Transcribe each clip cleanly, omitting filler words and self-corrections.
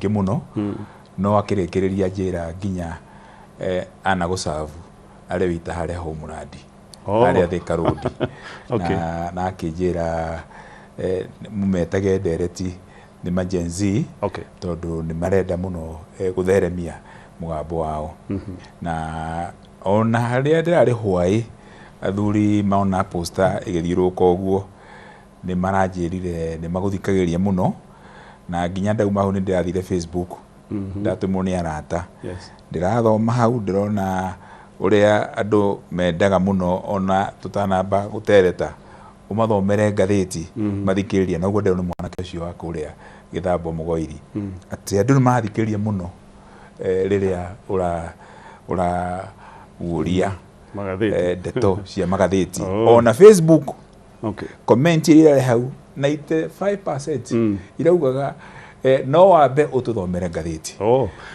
nyingĩ mũno, no akĩrĩkĩrĩria njĩra nginya ana gũcabu arĩ wita harĩa Homeland, harĩa Thika Road. Na akĩnjĩra mũmetage ndereti nĩ ma Gen Z, tondũ nĩ marenda mũno gũtheremia mũgambo wao. Na ona harĩa ndĩrarĩ hwaĩ, athuri maona poster ĩgĩthiũrũrũka ũguo, nĩ maranjĩrire nĩ magũthikagĩrĩria mũno, na nginya ndauma hau nĩ ndĩrathire Facebook, ndatũmwo nĩ arata. Ndĩrathoma hau, ndĩrona ũrĩa andũ mendaga mũno ona tũtanamba gũtereta ũmathomere ngathĩti mathikĩrĩria. Noguo ndĩrona mwanake ũcio wa kũrĩa Gĩthambo Mũgoiri, atĩ andũ nĩ marathikĩrĩria mũno rĩrĩa ũraguũria magathĩti, ndeto cia magathĩti. Ona Facebook comment iria irarĩ hau, 95% iraugaga no wambe ũtũthomere ngathĩti.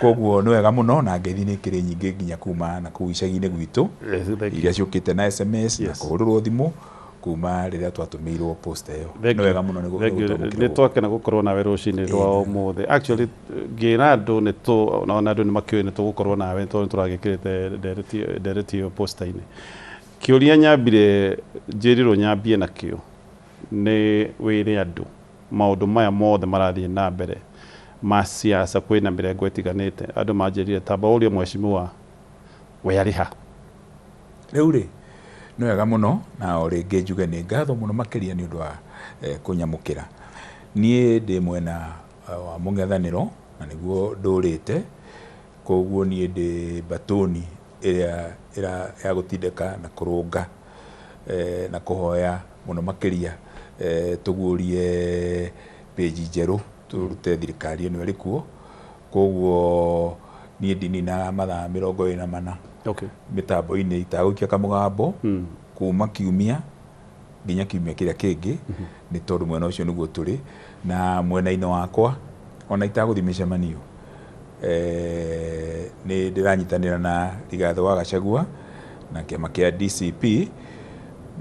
Koguo nĩ wega mũno, na ngeithi nĩ ikĩrĩ nyingĩ nginya kuma na kũu icagi-inĩ gwitũ, Yes, thank you. iria ciũkĩte na SMS na kũhũrĩrwo thimũ kuma rĩrĩa twatũmĩirwo poster ĩyo. Thank Nĩ you. wega mũno nĩ Thank you. gũtwamũkĩra Nĩ gũkũ. twakena gũkorwo nawe rũcinĩ rwa ũmũthĩ. Actually, ngĩra andũ nĩ tũ ona andũ nĩ makĩũĩ nĩ tũgũkorwo nawe, tondũ nĩ tũragĩkĩrĩte ndereti ĩyo poster-inĩ. Kĩũria nyambire njĩrirwo nyambie nakĩo nĩ wĩre andũ maũndũ maya mothe marathiĩ na mbere ma siasa, kwĩna mĩrengo ĩtiganĩte. Andũ manjĩrire tamba ũrie mheshimiwa we arĩ ha. Rĩu rĩ, nĩ wega mũno, na o rĩngĩ njuge nĩ ngatho mũno makĩria nĩ ũndũ wa kũnyamũkĩra. Niĩ ndĩ mwena wa mũng'ethanĩro na nĩguo ndũrĩte, koguo niĩ ndĩ mbatũni ĩrĩa ya gũtindĩka na kũrũnga na kũhoya mũno makĩria tũguũrie page njerũ, tũrute thirikari ĩno ĩrĩ kuo. Koguo niĩ ndininaga mathaa 24 mĩtambo-inĩ itagũikia kamũgambo kuma kiumia nginya kiumia kĩrĩa kĩngĩ, nĩ tondũ mwena ũcio nĩguo tũrĩ. Na mwena-inĩ wakwa, ona itagũthiĩ mĩcemanio, nĩ ndĩranyitanĩra na Rigathĩ wa Gachagua na kĩama kĩa DCP,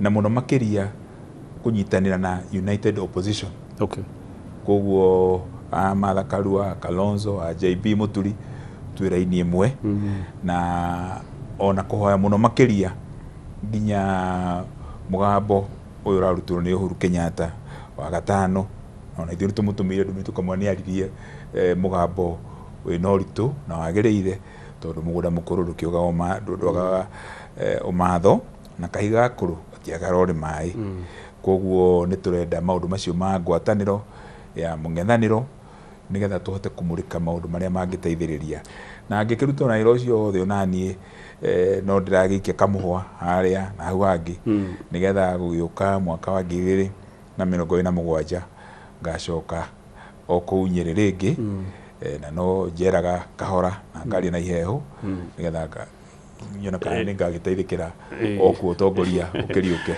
na mũno makĩria kũnyitanĩra na United Opposition. Koguo a Martha Karua, Kalonzo, a JB Muturi twĩ raini ĩmwe, na ona kũhoya mũno makĩria nginya mũgambo ũyũ ũrarutwo nĩ Uhuru Kenyatta wa gatano, ona ithuĩ nĩ tũmũtũmĩire ndũmĩrĩri tũkamwĩra nĩ aririe mũgambo wĩna ũritũ na wagĩrĩire, tondũ mũgũnda mũkũrũ ndũkĩũgaga, ndwagaga ũmatho, na kahiga gakũrũ gatiagaga ũrĩ maĩ. Koguo nĩ tũrenda maũndũ macio ma ngwatanĩro ya mũng'ethanĩro, nĩgetha tũhote kũmũrĩka maũndũ marĩa mangĩteithĩrĩria. Na ngĩkĩruta ona wĩra ũcio wothe, ona niĩ no ndĩragĩikia kamũhwa harĩa na hau hangĩ, nĩgetha gũgĩũka mwaka wa 2027 ngacoka o kũu Nyĩrĩ rĩngĩ, na no njeraga kahora na ngaria na ihehu, nĩgetha nyone kana nĩ ngagĩteithĩkĩra o kuo ũtongoria ũkĩriũke.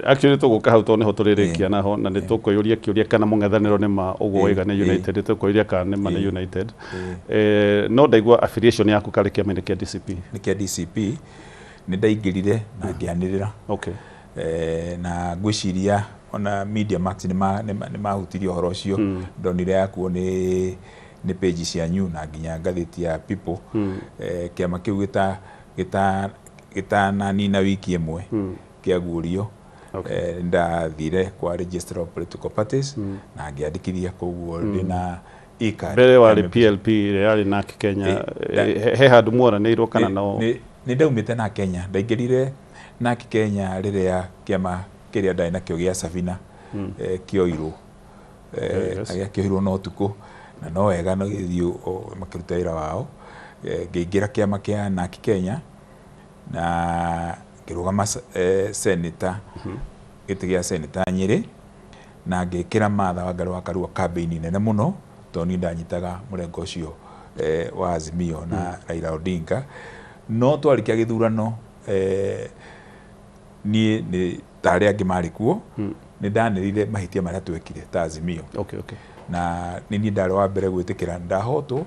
Actually, tũgũka hau tondũ nĩho tũrĩrĩkia naho, na nĩ tũkwĩyũria kĩũria kana mũng'ethanĩro nĩ ma ũguo waiga nĩ United, nĩ tũkwĩyũria kana nĩ ma nĩ United. No ndaigua affiliation yaku karĩ kĩama-inĩ kĩa DCP. Nĩ kĩa DCP, nĩ ndaingĩrire na ngĩanĩrĩra. Na ngwĩciria ona Media Max nĩ mahutirie ũhoro ũcio, ndonire yakuo nĩ page cianyu na nginya ngathĩti ya People. Kĩama kĩu gĩtananina wiki ĩmwe kĩaguũrio, ndathire kwa Registrar of Political Parties na ngĩandĩkithia, koguo ndĩna e-card. Mbere warĩ PLP ĩrĩa yarĩ NARC Kenya, he handũ mworanĩirwo kana no? Nĩ ndaumĩte na Kenya, ndaingĩrire NARC Kenya rĩrĩa kĩama kĩrĩa ndarĩ nakĩo gĩa Sabina kĩoirwo. Na gĩakĩoirwo na ũtukũ, na no wega no gĩthiĩ makĩruta wĩra wao. Ngĩingĩra kĩama kĩa NARC Kenya na ngĩrũgama senator, gĩtĩ gĩa senator Nyĩrĩ, na ngĩkĩra Martha Wangari wa Karua kambĩini nene mũno, tondũ niĩ ndanyitaga mũrengo ũcio wa Azimio na Raila Odinga. No twarĩkia gĩthurano, niĩ nĩ ta arĩa angĩ marĩ kuo, nĩ ndanĩrĩire mahĩtia marĩa twekire ta Azimio. Na nĩ niĩ ndarĩ wa mbere gwĩtĩkĩra ndahotwo,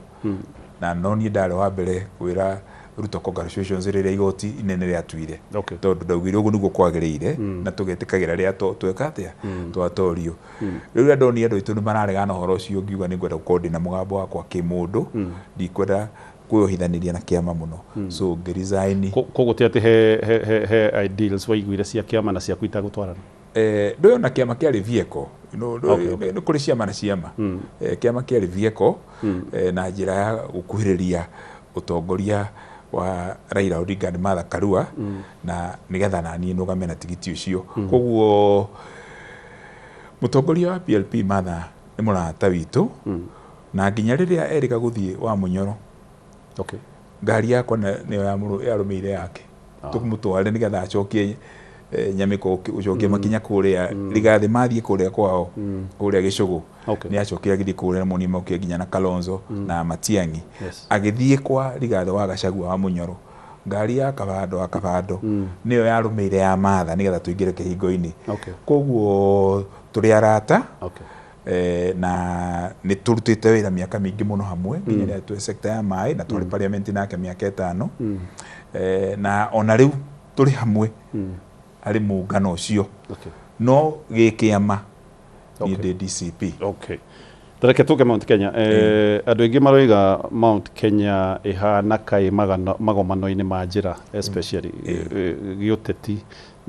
na no niĩ ndarĩ wa mbere kwĩra Ruto congratulations rĩrĩa igoti inene rĩatuire. Okay. Tondũ ndaugire ũguo nĩguo kwagĩrĩire na tũgetĩkagĩra rĩrĩa tweka atĩa twatorio. Rĩu rĩrĩa ndonire andũ aitũ nĩ mararegana na ũhoro ũcio, ngiuga nĩ ngwenda gũkorwo ndĩna mũgambo wakwa kĩmũndũ, ndikwenda kwĩyohithanĩria na kĩama mũno, so ngĩ resign. Koguo ti atĩ he ideals waiguire cia kĩama na ciaku itagũtwarana? Ndũĩ ona kĩama kĩarĩ vehicle, nĩ kũrĩ ciama na ciama. Kĩama kĩarĩ vehicle na njĩra ya gũkuhĩrĩria ũtongoria wa Raila Odinga na Martha Karua, na nĩgetha naniĩ nũgame na tigiti ũcio. Koguo mũtongoria wa PLP Martha nĩ mũrata witũ, na nginya rĩrĩa erĩga gũthiĩ wa Mũnyoro, ngari yakwa nĩyo yarũmĩire yake, tũmũtware nĩgetha acokie Nyamĩko gũcokia makinya kũrĩa Rigathĩ, mathiĩ kũrĩa kwao kũrĩa Gĩcũgũ. Nĩ acokire agĩthiĩ kũrĩa Mũnima, mokire nginya na Kalonzo na Matiang'i. Agĩthiĩ kwa Rigathĩ wa Gachagua wa Mũnyoro, ngari ya Kabando wa Kabando nĩyo yarũmĩire ya Martha nĩgetha tũingĩre kĩhingo-inĩ. Koguo tũrĩ arata. Na nĩ tũrutĩte wĩra mĩaka mĩingĩ mũno hamwe, nginya rĩrĩa twĩ sector ya maĩ na twarĩ parliament nake mĩaka 5. Na ona rĩu tũrĩ hamwe harĩ mũngano ũcio. No gĩkĩama niĩ ndĩ DCP. Okay. Tareke tũke Mount Kenya. Andũ aingĩ maroiga Mount Kenya ĩhana kaĩ magomano-inĩ ma njĩra, especially gĩũteti,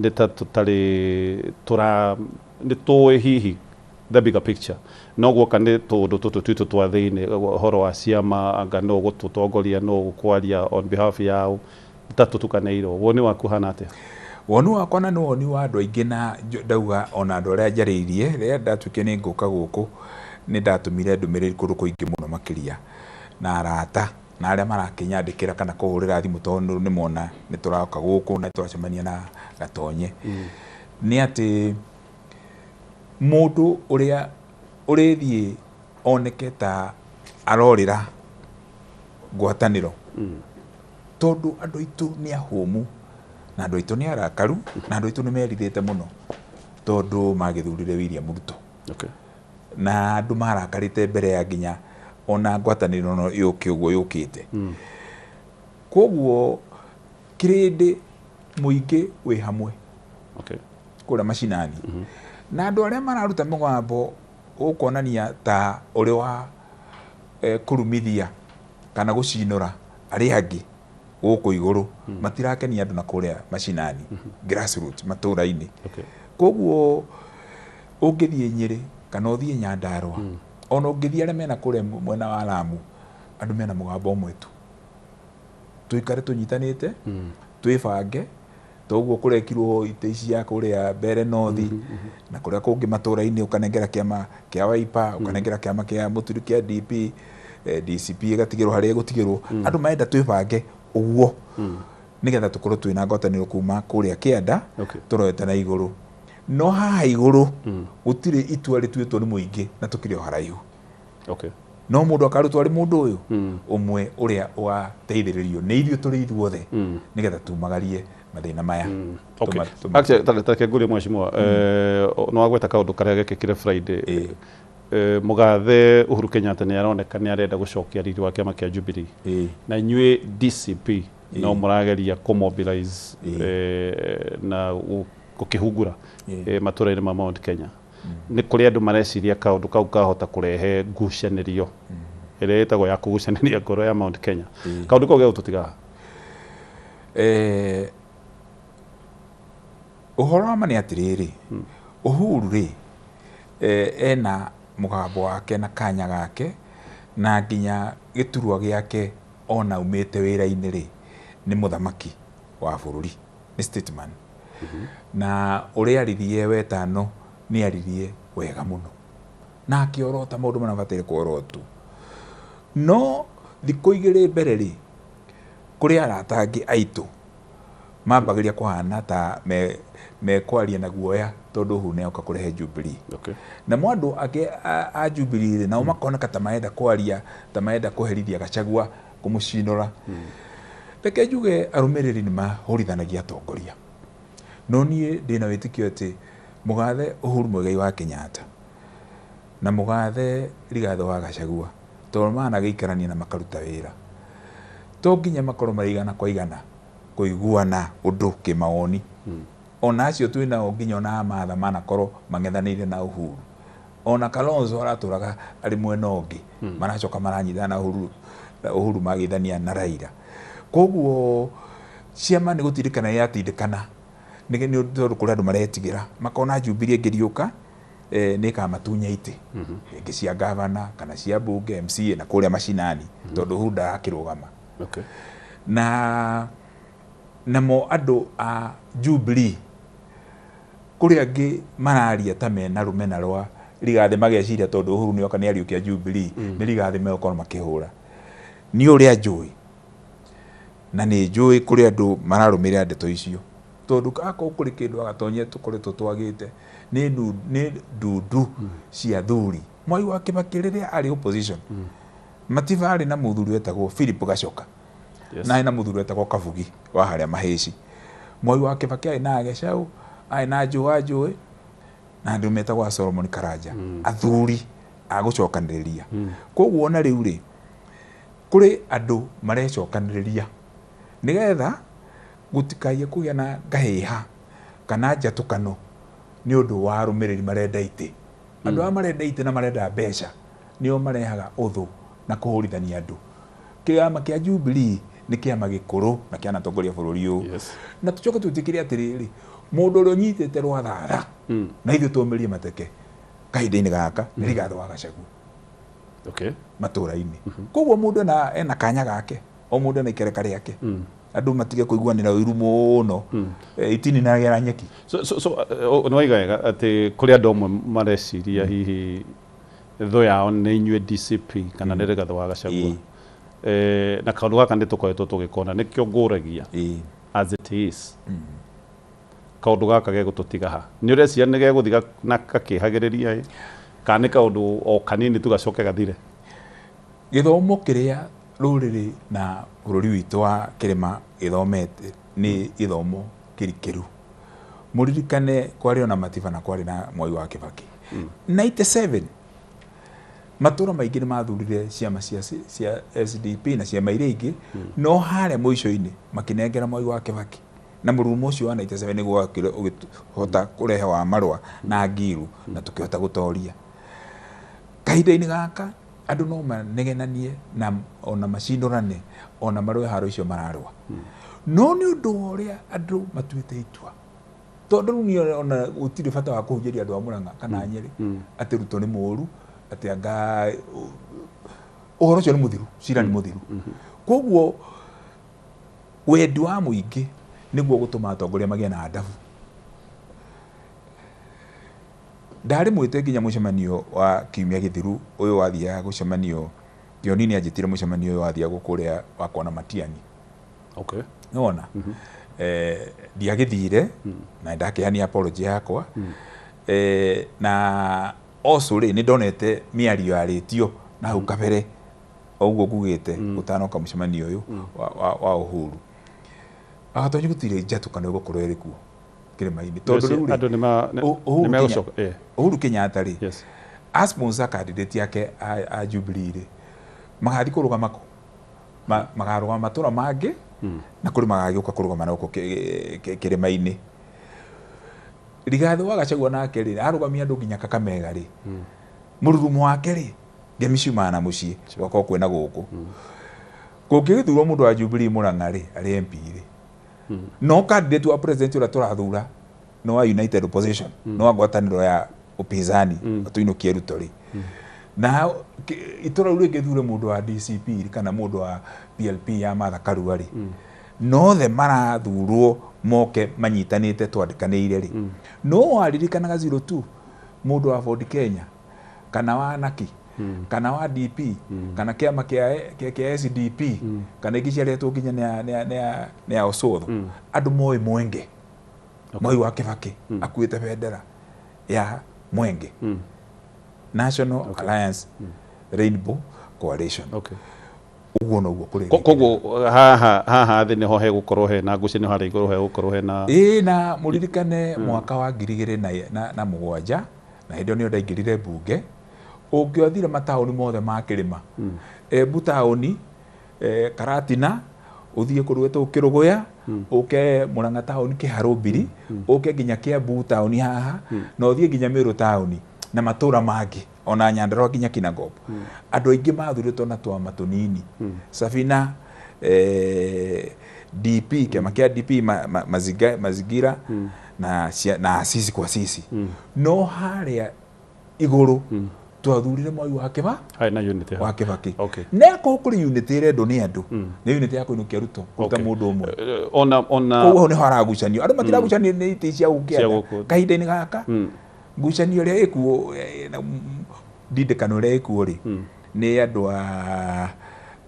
nĩ ta tũtarĩ tũra nĩ tũĩ hihi the bigger picture, no guoka nĩ tũũndũ tũtũ twitũ twa thĩinĩ, ũhoro wa ciama, anga no gũtũtongoria, no gũkwaria on behalf yao, ta tũtukanĩirwo. Woni waku hana atĩa? Woni wakwa na nĩ woni wa andũ aingĩ, na ndauga ona andũ arĩa njarĩirie rĩrĩa ndatuĩkire nĩ ngũka gũkũ, nĩ ndatũmire ndũmĩrĩri kũndũ kũingĩ mũno makĩria na arata na arĩa marakĩnyandĩkĩra kana kũhũrĩra thimũ, tondũ nĩ mona nĩ tũroka gũkũ na tũracemania na Gatonye, nĩ atĩ mũndũ ũrĩa ũrĩthiĩ oneke ta arorĩra ngwatanĩro, tondũ andũ aitũ nĩ ahũmu na andũ aitũ nĩ arakaru na andũ aitũ nĩ merirĩte mũno tondũ magĩthurire William Ruto. Na andũ marakarĩte mbere ya nginya ona ngwatanĩro no yũke ũguo yũkĩte. Koguo kĩrĩndĩ mũingĩ wĩ hamwe kũrĩa macinani, na andũ arĩa mararuta mũgambo ũkuonania ta ũrĩ wa kũrumithia kana gũcinũra arĩa angĩ gũkũ igũrũ, matirakenia andũ na kũrĩa macinani, grassroots, matũũra-inĩ. Koguo ũngĩthiĩ Nyĩrĩ kana ũthiĩ Nyandarua, ona ũngĩthiĩ arĩa mena kũrĩa mwena wa Lamu, andũ mena mũgambo ũmwe tu, tũikare tũnyitanĩte, twĩbange toguo kũrekirwo itĩ ici cia kũrĩa Mbere North na kũrĩa kũngĩ matũũra-inĩ, ũkanengera kĩama kĩa Wiper, ũkanengera kĩama kĩa Mũturi kĩa DP, DCP ĩgatigĩrwo harĩa ĩgũtigĩrwo. Andũ marenda twĩbange ũguo nĩgetha tũkorwo twĩna ngwatanĩro kuma kũrĩa kĩanda tũrorete na igũrũ. No haha igũrũ gũtirĩ itua rĩtuĩtwo nĩ mũingĩ na tũkĩrĩ o haraihu. No mũndũ akarutwo arĩ mũndũ ũyũ ũmwe ũrĩa ũgateithĩrĩrio nĩ ithuĩ tũrĩ ithuothe nĩgetha tumagarie mathĩna maya. Actually, tareke ngũrie mheshimiwa, no wagweta kaũndũ karĩa gekĩkire Friday. Mũgathe Uhuru Kenyatta nĩ aroneka nĩ arenda gũcokia riri wa kĩama kĩa Jubilee. Na inyuĩ DCP no mũrageria kũmobilize na gũkĩhungura matũũra-inĩ ma Mount Kenya. Nĩ kũrĩ andũ mareciria kaũndũ kau kahota kũrehe ngucanĩrio ĩrĩa ĩtagwo ya kũgucanĩria ngoro ya Mount Kenya. Kaũndũ kau gegũtũtiga? Ũhoro wa ma nĩ atĩrĩrĩ, Uhuru rĩ, ena mũgambo wake na kanya gake na nginya gĩturwa gĩake, ona aumĩte wĩra-inĩ rĩ, nĩ mũthamaki wa bũrũri, nĩ statesman. Na ũrĩa aririe wetano nĩ aririe wega mũno na akĩorota maũndũ marĩa mabataire kuorotwo. No thikũ igĩrĩ mbere rĩ, kũrĩ arata angĩ aitũ mambagĩria kũhana ta mekwaria na guoya tondũ Uhuru nĩ oka kũrehe Jubilee. Namo andũ angĩ a Jubilee rĩ, nao makoneka ta marenda kwaria ta marenda kũherithia Gachagua, kũmũcinũra. Reke njuge arũmĩrĩri nĩ mahũrithanagia atongoria, no niĩ ndĩna wĩtĩkio atĩ mũgathe Uhuru Muigai wa Kenyatta na mũgathe Rigathĩ wa Gachagua, tondũ managĩikarania na makaruta wĩra, To nginya makorwo marĩ igana kwa igana kũiguana ũndũ kĩmawoni. Ona acio twĩnao nginya ona Martha manakorwo mang'ethanĩire na Uhuru. Ona Kalonzo aratũraga arĩ mwena ũngĩ, maracoka maranyitana na Uhuru, Uhuru magĩthania na Raila. Koguo ciama nĩ gũtindĩkana iratindĩkana nĩ tondũ kũrĩ andũ maretigĩra makona Jubilee ĩngĩriũka nĩ ĩkamatunya itĩ ĩngĩ cia gavana kana cia bunge, MCA na kũrĩa macinani, tondũ Uhuru ndarakĩrũgama. Na namo andũ a Jubilee kũrĩ angĩ mararia ta mena rũmena rwa Rigathĩ, mageciria tondũ Uhuru nĩoka nĩ ariũkia Jubilee, nĩ Rigathĩ megũkorwo makĩhũra. Niĩ ũrĩa njũĩ, na nĩ njũĩ kũrĩ andũ mararũmĩrĩra ndeto icio, tondũ akorwo kũrĩ kĩndũ agatonyia tũkoretwo twagĩte nĩ ndundu cia athuri. Mwai wa Kibaki rĩrĩa arĩ opposition, Matiba arĩ na mũthuri wetagwo Philip Gachoka, na arĩ na mũthuri wetagwo Kabugi wa harĩa Mahĩci. Mwai wa Kibaki arĩ na Gecau, arĩ na Njũa Njũĩ, na andũ metagwo Solomon Karanja, athuri a gũcokanĩrĩria. Koguo ona rĩu rĩ, kũrĩ andũ marecokanĩrĩria nĩgetha gũtikaiye kũgĩa na ngahĩha kana njatũkano nĩ ũndũ wa arũmĩrĩri marenda itĩ. Andũ aya marenda itĩ na marenda mbeca nĩo marehaga ũthũ na kũhũrithania andũ. Kĩama kĩa Jubilee nĩ kĩama gĩkũrũ na kĩanatongoria bũrũri ũyũ. Na tũcoke twĩtĩkĩre atĩrĩrĩ, mũndũ ũrĩa ũnyitĩte rwathara na ithuĩ tũmĩrie mateke kahinda-inĩ gaka nĩ Rigathĩ wa Gachagua. Matũra-inĩ. Koguo mũndũ ena kanya gake, o mũndũ ena ikereka rĩake. Andũ matige kũiguanĩra ũiru mũno. Itini na gera nyeki. So nĩ waiga wega atĩ kũrĩ andũ amwe mareciria hihi thũ yao nĩ inyuĩ DCP kana nĩ Rigathĩ wa Gachagua. Na kaũndũ gaka nĩ tũkoretwo tũgĩkona, nĩkĩo ngũragia as it is. Kaũndũ gaka gegũtũtiga ha? Nĩ ũreciria nĩ gegũthiga na gakĩhagĩrĩria ĩ? Kana nĩ kaũndũ o kanini tu gacoke gathire? Gĩthomo kĩrĩa rũrĩrĩ na bũrũri witũ wa kĩrĩma gĩthomete nĩ gĩthomo kĩrikĩru. Mũririkane kwarĩ ona Matiba na kwarĩ na Mwai wa Kibaki. 97 matũra maingĩ nĩ mathurire ciama cia SDP na ciama iria ingĩ, no harĩa mũico-inĩ makĩnengera Mwai wa Kibaki. Na mũrurumo ũcio wa 97 nĩguo wakire ũgĩhota kũrehe wa marũa na ngiru na tũkĩhota gũtoria. Kahinda-inĩ gaka andũ no manegenanie na ona macindũrane ona marũe haro icio mararũa. No nĩ ũndũ wa ũrĩa andũ matuĩte itua, tondũ rĩu niĩ ona gũtirĩ bata wa kũhunjĩria andũ a Murang'a kana Nyeri atĩ Ruto nĩ mũũru, atĩ anga ũhoro ũcio nĩ mũthiru, cira nĩ mũthiru. Koguo wendi wa mũingĩ nĩguo gũtũma atongoria magĩe na ndabu. Ndarĩ mwĩte nginya mũcemanio wa kiumia gĩthiru ũyũ wathiaga gũcemanio, Kĩoni nĩ anjĩtire mũcemanio ũyũ wathiagwo kũrĩa wa kuona Matiang'i. Nĩwona? Ndiagĩthire na ndakĩheania apology yakwa. Na also rĩ, nĩ ndonete mĩario yarĩtio na hau kabere o ũguo ngugĩte gũtanoka mũcemanio ũyũ wa Uhuru. Agatonyi gũtirĩ njatũkano ĩgũkorwo ĩrĩ kuo kĩrĩma-inĩ. Tondũ rĩu rĩ, Andũ nĩ Uhuru Kenyatta rĩ, a sponsor candidate yake a Jubilee rĩ, magathiĩ kũrũgama kũ? Makarũgama matũra mangĩ, na kũrĩ magagĩũka kũrũgama na gũkũ kĩrĩma-inĩ. Rigathĩ wa Gachagua nake rĩ, arũgamia andũ nginya Kakamega rĩ, mũrurumo wake rĩ, ngemi ciumaga na mũciĩ, gwakorwo kwĩna gũkũ. Kũngĩgĩthurwo mũndũ wa Jubilee Murang'a rĩ, arĩ MP rĩ, no candidate wa president ũrĩa tũrathura nĩ wa United Opposition, nĩ wa ngwatanĩro ya upinzani, tũinũkie Ruto rĩ. Na itũra rĩu rĩngĩthure mũndũ wa DCP kana mũndũ wa PLP ya Martha Karua rĩ, nothe marathurwo moke manyitanĩte twandĩkanĩire rĩ. No waririkanaga 02 mũndũ wa Ford Kenya kana wa Naki kana wa DP kana kĩama kĩa SDP kana ingĩ ciaretwo nginya nĩ a Osotho, andũ moĩ Mwenge. Mwai wa Kibaki akuĩte bendera ya Mwenge. National Alliance Rainbow Coalition. Ũguo noguo kũrĩ. Koguo haha thĩ nĩho hegũkorwo hena ngucanio, harĩa igũrũ hegũkorwo hena Ĩĩ, na mũririkane mwaka wa ngiri igĩrĩ na mũgwanja, na hĩndĩ ĩyo nĩyo ndaingĩrire mbunge, ũngĩothire mataũni mothe ma kĩrĩma, Embu taũni, Karatina, Ũthiĩ kũndũ gwĩtagwo Kĩrũgũya, ũke Mũrang'a taũni Kĩharũmbiri, ũke nginya Kĩambu taũni haha, na ũthiĩ nginya Mĩrũ taũni na matũra mangĩ ona Nyandarua nginya Kinangop. Andũ aingĩ mathurĩtwo na twama tũnini. Sabina, DP, kĩama kĩa DP, Mazingira na Sisi kwa Sisi. No harĩa igũrũ twathurire Mwai wa Kĩba Harĩ na unity wa Kĩbakĩ. Na akorwo kũrĩ unity ĩrendwo nĩ andũ, nĩ unity ya kũinũkia Ruto kũruta mũndũ ũmwe. Ona Koguo hau nĩho haragucanio. Andũ matiragucanio nĩ itĩ cia gũkũ Cia kĩanda. gũkũ. Kahinda-inĩ gaka ngucanio ĩrĩa ĩkuo, ndindĩkano ĩrĩa ĩkuo rĩ, nĩ andũ a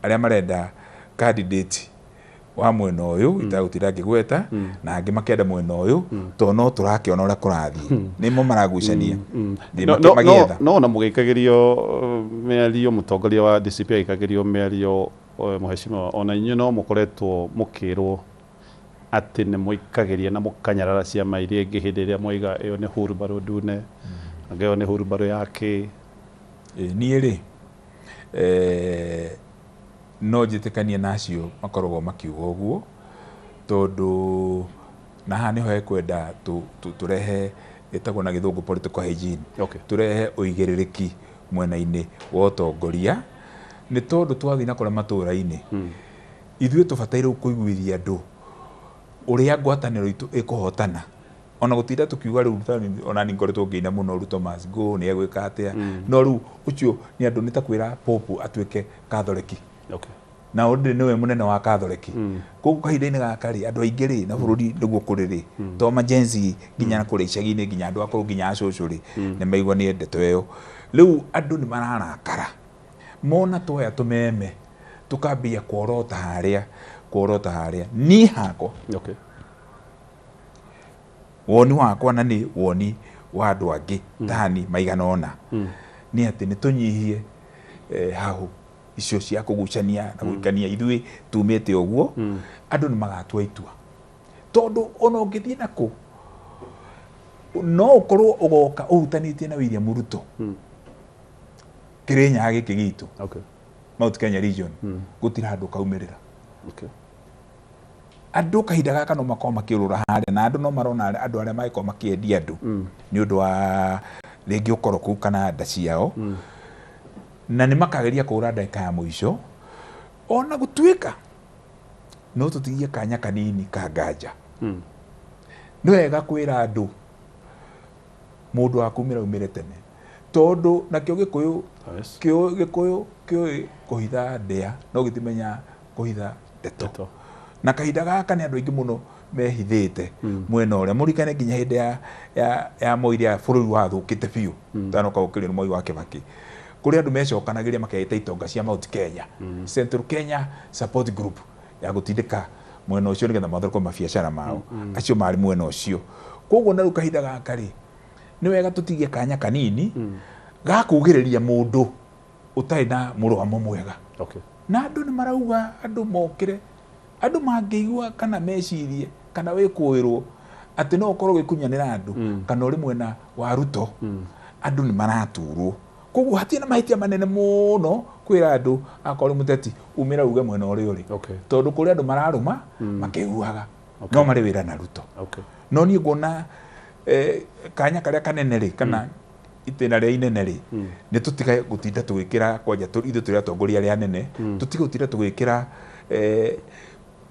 arĩa marenda candidate wa mwena ũyũ itagũtinda ngĩgweta, na angĩ makenda mwena ũyũ, tondũ no tũrakĩona ũrĩa kũrathiĩ, nĩmo maragucania. Nĩ magĩetha. No ona mũgĩikagĩrio mĩario, mũtongoria wa DCP agĩikagĩrio mĩario, mũhecimiwa, ona inyuĩ no mũkoretwo mũkĩrwo atĩ nĩ mũikagĩria na mũkanyarara ciama iria ingĩ hĩndĩ ĩrĩa mwaiga ĩyo nĩ hurumbarũ ndune, anga ĩyo nĩ hurumbarũ ya kĩ. Niĩ rĩ, no njĩtĩkanie na acio makoragwo makiuga ũguo, tondũ na haha nĩho hekwenda tũrehe ĩtagwo na gĩthũngũ political hygiene. Tũrehe ũigĩrĩrĩki mwena-inĩ wa ũtongoria, nĩ tondũ twathiĩ na kũrĩa matũra-inĩ, ithuĩ tũbataire kũiguithia andũ ũrĩa ngwatanĩro itũ ĩkũhotana. Ona gũtinda tũkiuga rĩu ona niĩ ngoretwo ngĩina mũno Ruto must go, nĩ egwĩka atĩa. No rĩu ũcio nĩ andũ nĩ ta kwĩra Pope atuĩke Katholeki. Na ũndĩ nĩwe mũnene wa Katholeki. Koguo kahinda-inĩ gaka rĩ, andũ aingĩ rĩ, na bũrũri nĩguo kũrĩ rĩ, to ma Gen Z nginya kũrĩa icagi-inĩ, nginya andũ akũrũ, nginya acũcũ rĩ, nĩ maigua nĩ ndeto ĩyo. Rĩu andũ nĩ mararakara. Mona twoya tũmeme, tũkambia kuorota harĩa, kuorota harĩa. Niĩ hakwa. Woni wakwa na nĩ woni wa andũ angĩ tani maigana ũna. Nĩ atĩ nĩ tũnyihie hau icio cia kũgucania na gũikania ithuĩ tumĩte ũguo, andũ nĩ magatua itua. Tondũ ona ũngĩthiĩ na kũ, no ũkorwo ũgoka ũhutanĩtie na William Ruto. Kĩrĩnyaga gĩkĩ gitũ. Mount Kenya region. Gũtirĩ handũ kaumĩrĩra. Andũ kahinda gaka no makorwo makĩũrũra harĩa, na andũ no marona andũ arĩa mangĩkorwo makĩendia andũ nĩ ũndũ wa rĩngĩ ũkoroku kana nda ciao. Na nĩ makageria kũũra ndagĩka ya mũico, ona gũtuĩka no tũtigie kanya kanini ka nganja. Nĩ wega kwĩra andũ mũndũ wa kumĩra aumĩre tene, tondũ nakĩo Gĩkũyũ, Gĩkũyũ kĩũĩ kũhitha ndĩa, no gĩtimenya kũhitha ndeto. Na kahinda gaka nĩ andũ aingĩ mũno mehithĩte mwena ũrĩa. Mũririkane nginya hĩndĩ ya Moi rĩa bũrũri wathũkĩte biũ, tanoka gũkĩrio nĩ Moi wa Kĩbakĩ. Kũrĩ andũ mecokanagĩria makeita itonga cia Mount Kenya, Central Kenya Support Group ya gũtindĩka mwena ũcio nĩgetha mathondeke mabiacara mao. Acio marĩ mwena ũcio. Koguo na rĩu kahinda gaka rĩ, nĩ wega tũtigie kanya kanini ga kugĩrĩria mũndũ ũtarĩ na mũrũgamo mwega. Na andũ nĩ marauga andũ mokĩre, andũ mangĩigua kana mecirie kana wĩkũĩrwo atĩ no ũkorwo ũgĩkunyanĩra andũ kana ũrĩ mwena wa Ruto, andũ nĩ maraturwo. Koguo hatirĩ na mahĩtia manene mũno kwĩra andũ akorwo ũrĩ mũteti umĩra uge mwena ũrĩa ũrĩ. Tondũ kũrĩ andũ mararũma makĩiguaga. No marĩ wĩra na Ruto. No niĩ nguona kanya karĩa kanene rĩ, kana itĩna rĩa inene rĩ, nĩ tũtige gũtinda tũgĩkĩra kwanja ithuĩ tũrĩ atongoria arĩa anene, tũtige gũtinda tũgĩkĩra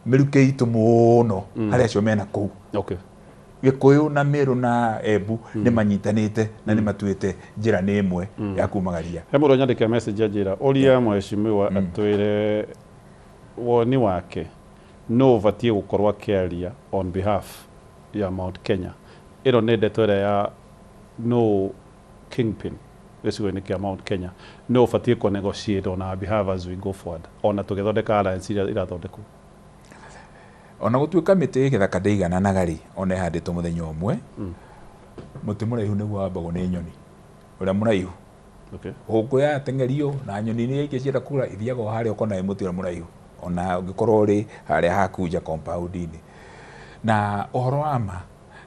mĩrukĩ itũ mũno harĩ acio mena kũu. Gĩkũyũ na Meru na Embu nĩ manyitanĩte na nĩ matuĩte njĩra nĩ ĩmwe ya kumagaria. He mũndũ anyandĩkĩra message anjĩra ũria mheshimiwa atwĩre woni wake no ũbatiĩ gũkorwo akĩaria on behalf ya Mount Kenya. Ĩno nĩ ndeto ĩrĩa ya no kingpin gĩcigo-inĩ kĩa Mount Kenya no ũbatiĩ kũ negotiate on our behalf as we go forward ona tũgĩthondeka alliance iria irathondekwo. Ona gũtuĩka mĩtĩ gĩthaka ndĩigananaga rĩ, ona ĩhandĩtwo mũthenya ũmwe, mũtĩ mũraihu nĩguo wambagwo nĩ nyoni, ũrĩa mũraihu. Hũngũ yateng'erio na nyoni iria ingĩ cienda kũra ithiaga o harĩa ũkona wĩ mũtĩ ũrĩa mũraihu, ona ũngĩkorwo ũrĩ harĩa hakunja compound-inĩ. Na ũhoro wa ma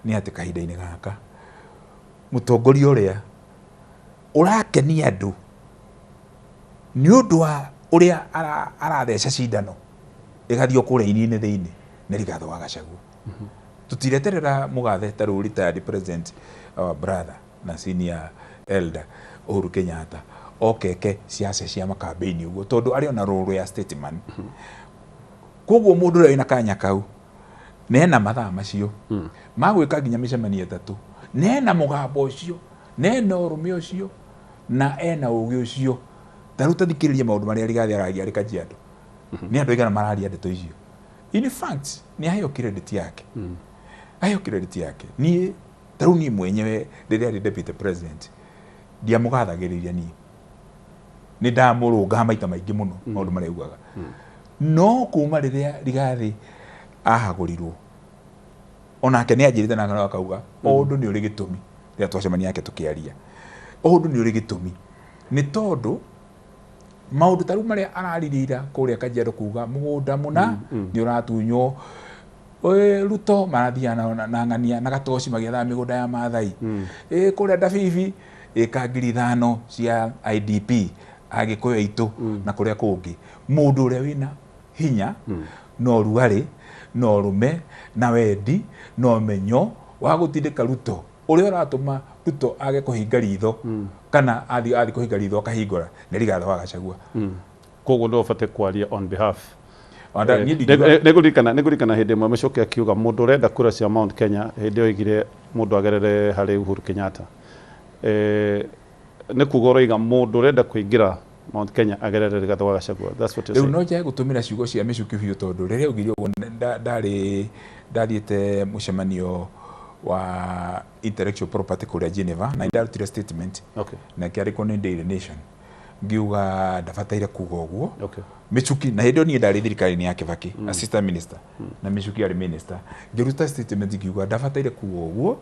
nĩ atĩ kahinda-inĩ gaka mũtongoria ũrĩa ũrakenia andũ nĩ ũndũ wa ũrĩa aratheca cindano Ĩgathiĩ o kũrĩa ini-inĩ thĩinĩ nĩ Rigathĩ wa Gachagua. Tũtireterera mũgathe ta rĩu retired president, our brother na senior elder Uhuru Kenyatta, oke eke ciaca cia makambĩini ũguo, tondũ arĩ ona role ya statesman. Koguo mũndũ ũrĩa wĩna kanya kau na ena mathaa macio ma gwĩka nginya mĩcemanio 3, na ena mũgambo ũcio, na ena ũrũme ũcio, na ena ũgĩ ũcio, ta rĩu tathikĩrĩrie maũndũ marĩa Rigathĩ aragia arĩ Kajiado. Nĩ andũ aigana mararia ndeto icio? In fact, nĩ aheo credit yake, aheo credit yake. Niĩ ta rĩu, niĩ mwenyewe, rĩrĩa arĩ deputy president, ndiamũgathagĩrĩria, niĩ nĩ ndamũrũngaga maita maingĩ mũno maũndũ marĩa augaga. No kuma rĩrĩa Rigathĩ ahagũrirwo, onake nĩ anjĩrĩte na akauga o ũndũ nĩ ũrĩ gĩtũmi. Rĩrĩa twacemania nake tũkĩaria, o ũndũ nĩ ũrĩ gĩtũmi, nĩ tondũ maũndũ ta rĩu marĩa araririe kũrĩa Kajiado, kuga mũgũnda mũna nĩ ũratunywo. Ruto marathiaga na ng'ania na gatoci magĩethaga mĩgũnda ya Maathai. Kũrĩa Ndabibi ĩka 5,000 cia IDP Agĩkũyũ aitũ na kũrĩa kũngĩ. Mũndũ ũrĩa wĩna hinya na ũrugarĩ na ũrũme na wendi na ũmenyo wa gũtindĩka Ruto, ũrĩa ũratũma Ruto age kũhinga ritho, kana athiĩ kũhinga ritho akahingũra, nĩ Rigathĩ wa Gachagua. Koguo nĩwe ũbatiĩ kwaria on behalf. Nĩngũririkana hĩndĩ ĩmwe Michuki akiuga mũndũ ũrenda kura cia Mount Kenya, hĩndĩ ĩyo oigire mũndũ agerere harĩ Uhuru Kenyatta. Nĩ kuga ũroiga mũndũ ũrenda kũingĩra Mount Kenya agerere Rigathĩ wa Gachagua. That's what you're Rĩu saying. No njage gũtũmĩra ciugo cia Michuki biũ, tondũ rĩrĩa augire ũguo, ndarĩ ndathiĩte mũcemanio wa intellectual property kũrĩa Geneva, na ndarutire statement na kĩandĩkwo nĩ Daily Nation, ngiuga ndabataire kuga ũguo. Michuki, na hĩndĩ ĩyo niĩ ndarĩ thirikari-inĩ ya Kibaki, assistant minister, na Michuki arĩ minister, ngĩruta statement ngiuga ndabataire kuga ũguo,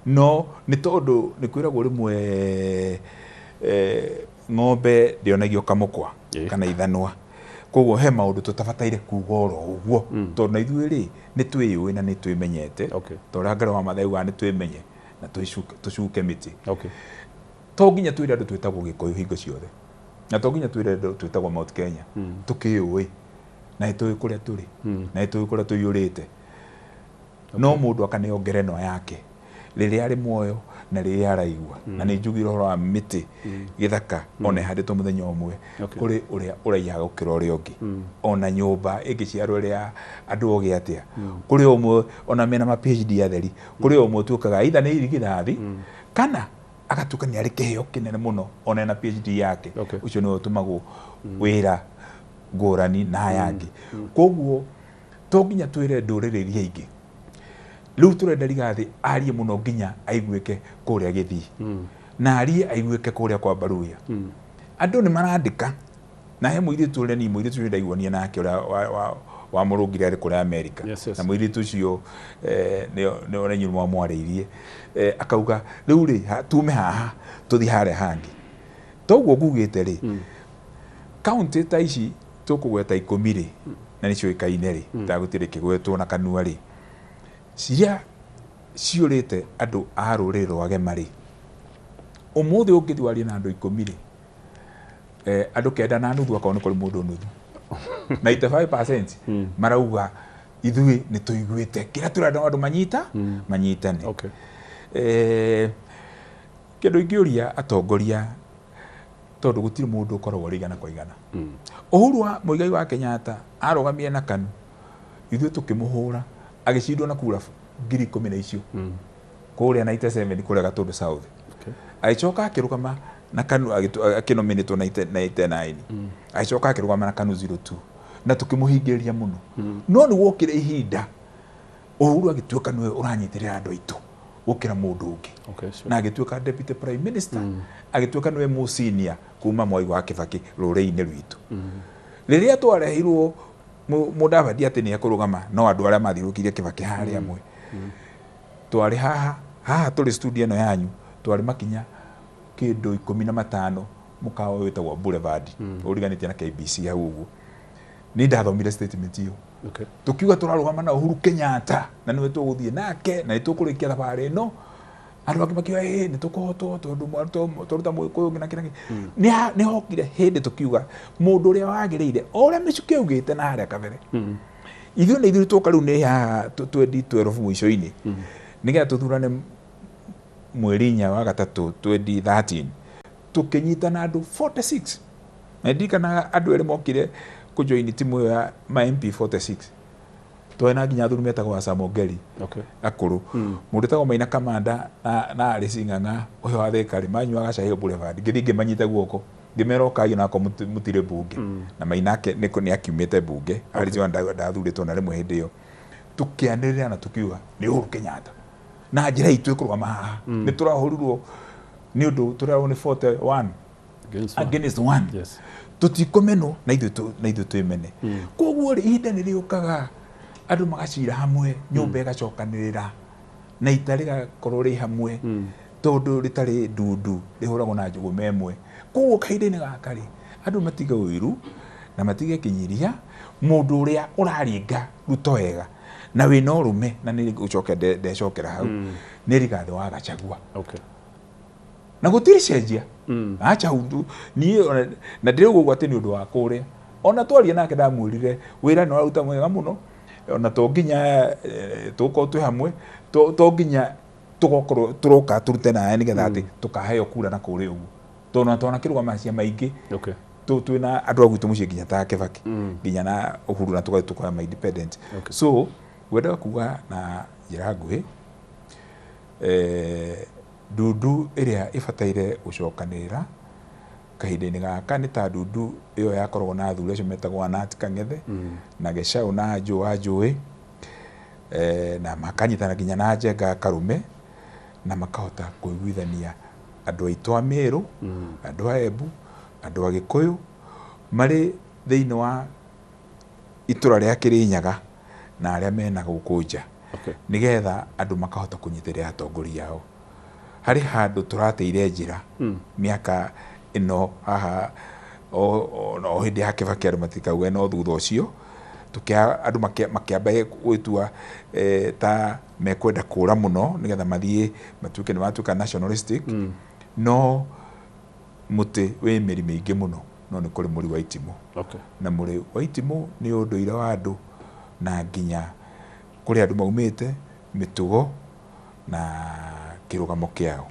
no nĩ tondũ nĩ kwĩragwo rĩmwe ng'ombe ndĩonagio kamũkwa kana ithanwa. Koguo he maũndũ tũtabataire kuga oro ũguo, tondũ na ithuĩ rĩ, nĩ twĩyũĩ na nĩ twĩmenyete. Ta ũrĩa Ngarĩ wa Mathai augaga, nĩ twĩmenye na tũcuke mĩtĩ. To nginya twĩre andũ twĩtagwo Gĩkũyũ hingo ciothe, na to nginya twĩre andũ twĩtagwo Mount Kenya. Tũkĩũĩ na nĩ tũĩ kũrĩa tũrĩ na nĩ tũĩ kũrĩa tũiyũrĩte. No mũndũ akaneo ngerenwa yake rĩrĩa arĩ muoyo na rĩrĩa araigua. Na nĩ njugire ũhoro wa mĩtĩ gĩthaka ona ĩhandĩtwo mũthenya ũmwe, kũrĩ ũrĩa ũraihaga gũkĩra ũrĩa ũngĩ. Ona nyũmba ĩngĩciarwo ĩrĩa andũ ogĩ atĩa, kũrĩ ũmwe ona mena ma PhD atheri, kũrĩ ũmwe ũtuĩkaga either nĩ irigithathi kana agatuĩka nĩ arĩ kĩheo kĩnene mũno ona ena PhD yake. Ũcio nĩwe ũtũmagwo wĩra ngũrani na aya angĩ. Koguo to nginya twĩre ndũrĩrĩ iria ingĩ. Rĩu tũrenda Rigathĩ arie mũno nginya aiguĩke kũrĩa Gĩthii, na arie aiguĩke kũrĩa kwa Baruya. Andũ nĩ marandĩka, na he mũirĩtu ũrĩa niĩ, mũirĩtu ũcio ndaiguania nake, ũrĩa wamũrũngire arĩ kũrĩa Amerika. Na mũirĩtu ũcio nĩ ona inyuĩ mwamwarĩirie, akauga rĩu rĩ, tume haha tũthiĩ harĩa hangĩ. Toguo ngugĩte rĩ, kaunti ta ici tũkũgweta 10 rĩ, na nĩ ciũĩkaine rĩ, tagũtirĩ kĩgwetwo na kanua rĩ, ciria ciũrĩte andũ a rũrĩrĩ rwa Gema rĩ, ũmũthĩ ũngĩthiĩ warie na andũ 10 rĩ, andũ 9.5, akorwo nĩ kũrĩ mũndũ nuthu, 95% marauga ithuĩ nĩ tũiguĩte kĩrĩa tũrenda andũ manyitane. Kĩndũ ingĩũria atongoria, tondũ gũtirĩ mũndũ ũkoragwo ũrĩ igana kwa igana. Uhuru wa Muigai wa Kenyatta arũgamire na KANU, ithuĩ tũkĩmũhũra, agĩcindwo na kura 10,000 na icio kũrĩa 97 kũrĩa Gatũndũ South. Agĩcoka akĩrũgama na KANU, akĩnominĩtwo 99, agĩcoka akĩrũgama na KANU 02 na tũkĩmũhingĩrĩria mũno. No nĩ wokire ihinda Uhuru agĩtuĩka nĩwe ũranyitĩrĩra andũ aitũ gũkĩra mũndũ ũngĩ. Na agĩtuĩka deputy prime minister, agĩtuĩka nĩwe mũsenior kuma Mwai wa Kibaki rũrĩrĩ-inĩ rwitũ. Rĩrĩa twareheirwo Mũdavadi atĩ nĩ ekũrũgama, no andũ arĩa mathiũrũrũkĩirie Kibaki harĩa amwe twarĩ haha haha tũrĩ studio ĩno yanyu, twarĩ makinya kĩndũ 15, mũkawa wĩtagwo Boulevard ũriganĩtie na KBC hau ũguo. Nĩ ndathomire statement ĩyo. Tũkiuga tũrarũgama na Uhuru Kenyatta na nĩwe tũgũthiĩ nake na nĩ tũkũrĩkia thabarĩ ĩno. Andũ angĩ makiuga ĩ nĩ tũkũhotwo tondũ twaruta Mũgĩkũyũ ũngĩ na kĩ na kĩ. Nĩ hokire hĩndĩ tũkiuga mũndũ ũrĩa wagĩrĩire o ũrĩa Mĩchuki augĩte na harĩa kabere. Ithuĩ nĩ ithuĩ twoka rĩu nĩ haha 2012 mũico-inĩ nĩgetha tũthurane mweri 4 wa gatatũ 2013 tũkĩnyitana andũ 46 na ndirikanaga andũ erĩ mokire kũjoin timu ĩyo ya ma MP 46 twarĩ na nginya athuri metagwo Asa Mongeri akũrũ mũndũ etagwo Maina Kamanda na Alice Ng'ang'a ũyũ wa Thika rĩ manyuaga cai Boulevard ngĩthiĩ ngĩmanyita guoko ngĩmera ũkai onako mũtirĩ mbunge na Maina ake nĩ akiumĩte mbunge Alice ndathurĩtwo na rĩmwe hĩndĩ ĩyo tũkĩanĩrĩra na tũkiuga nĩ Uhuru Kenyatta na njĩra itũ ĩkũrũgama haha nĩ tũrahũrirwo nĩ ũndũ tũrarwo nĩ 41 against one. Yes. Tũtikũmenwo na ithuĩ twĩmene. Koguo rĩ ihinda nĩ rĩũkaga andũ magacira hamwe nyũmba ĩgacokanĩrĩra na ita rĩgakorwo rĩ hamwe tondũ rĩtarĩ ndundu rĩhũragwo na njũgũma ĩmwe. Koguo kahinda-inĩ gaka rĩ andũ matige ũiru na matige kĩnyiria mũndũ ũrĩa ũraringa Ruto wega na wĩna ũrũme na nĩ gũcoka ndecokera hau nĩ Rigathĩ wa Gachagua. Okay. Na gũtirĩ cenjia acha undu niĩ na ndĩrauga atĩ nĩ ũndũ wa kũrĩa ona twaria nake ndamwĩrire wĩra nĩ waruta mwega mũno ona to nginya tũgũkorwo twĩ hamwe to nginya tũgokorwo tũroka tũrute nawe nĩgetha atĩ tũkaheo kura na kũrĩa ũguo tondũ twanakĩrũgama ciama ingĩ twĩna andũ a gwitũ mũciĩ nginya ta Kibaki nginya na Uhuru na tũgathiĩ tũkoya ma independent. So ngwendaga kuga na njĩra nguhĩ ndundu ĩrĩa ĩbataire gũcokanĩrĩra kahinda-inĩ gaka nĩ ta ndundu ĩyo yakoragwo na athuri acio metagwo Anati Kang'ethe na Gecau na Njũa Njũĩ na makanyitana nginya na Njenga Karume na makahota kũiguithania andũ aitũ a Meru andũ a Embu andũ a Gĩkũyũ marĩ thĩinĩ wa itũra rĩa Kĩrĩnyaga na arĩa mena gũkũ nja nĩgetha andũ makahota kũnyitĩrĩra atongoria ao. Harĩ handũ tũrateire njĩra mĩaka ĩno haha o hĩndĩ ya Kibaki andũ matikauge no thutha ũcio andũ makĩamba gwĩtua ta mekwenda kũra mũno nĩgetha mathiĩ matuĩke nĩ matuĩka nationalistic no mũtĩ wĩ mĩri mĩingĩ mũno no nĩ kũrĩ mũri wa itimũ. Na mũri wa itimũ nĩ ũndũire wa andũ na nginya kũrĩa andũ maumĩte mĩtugo na kĩrũgamo kĩao.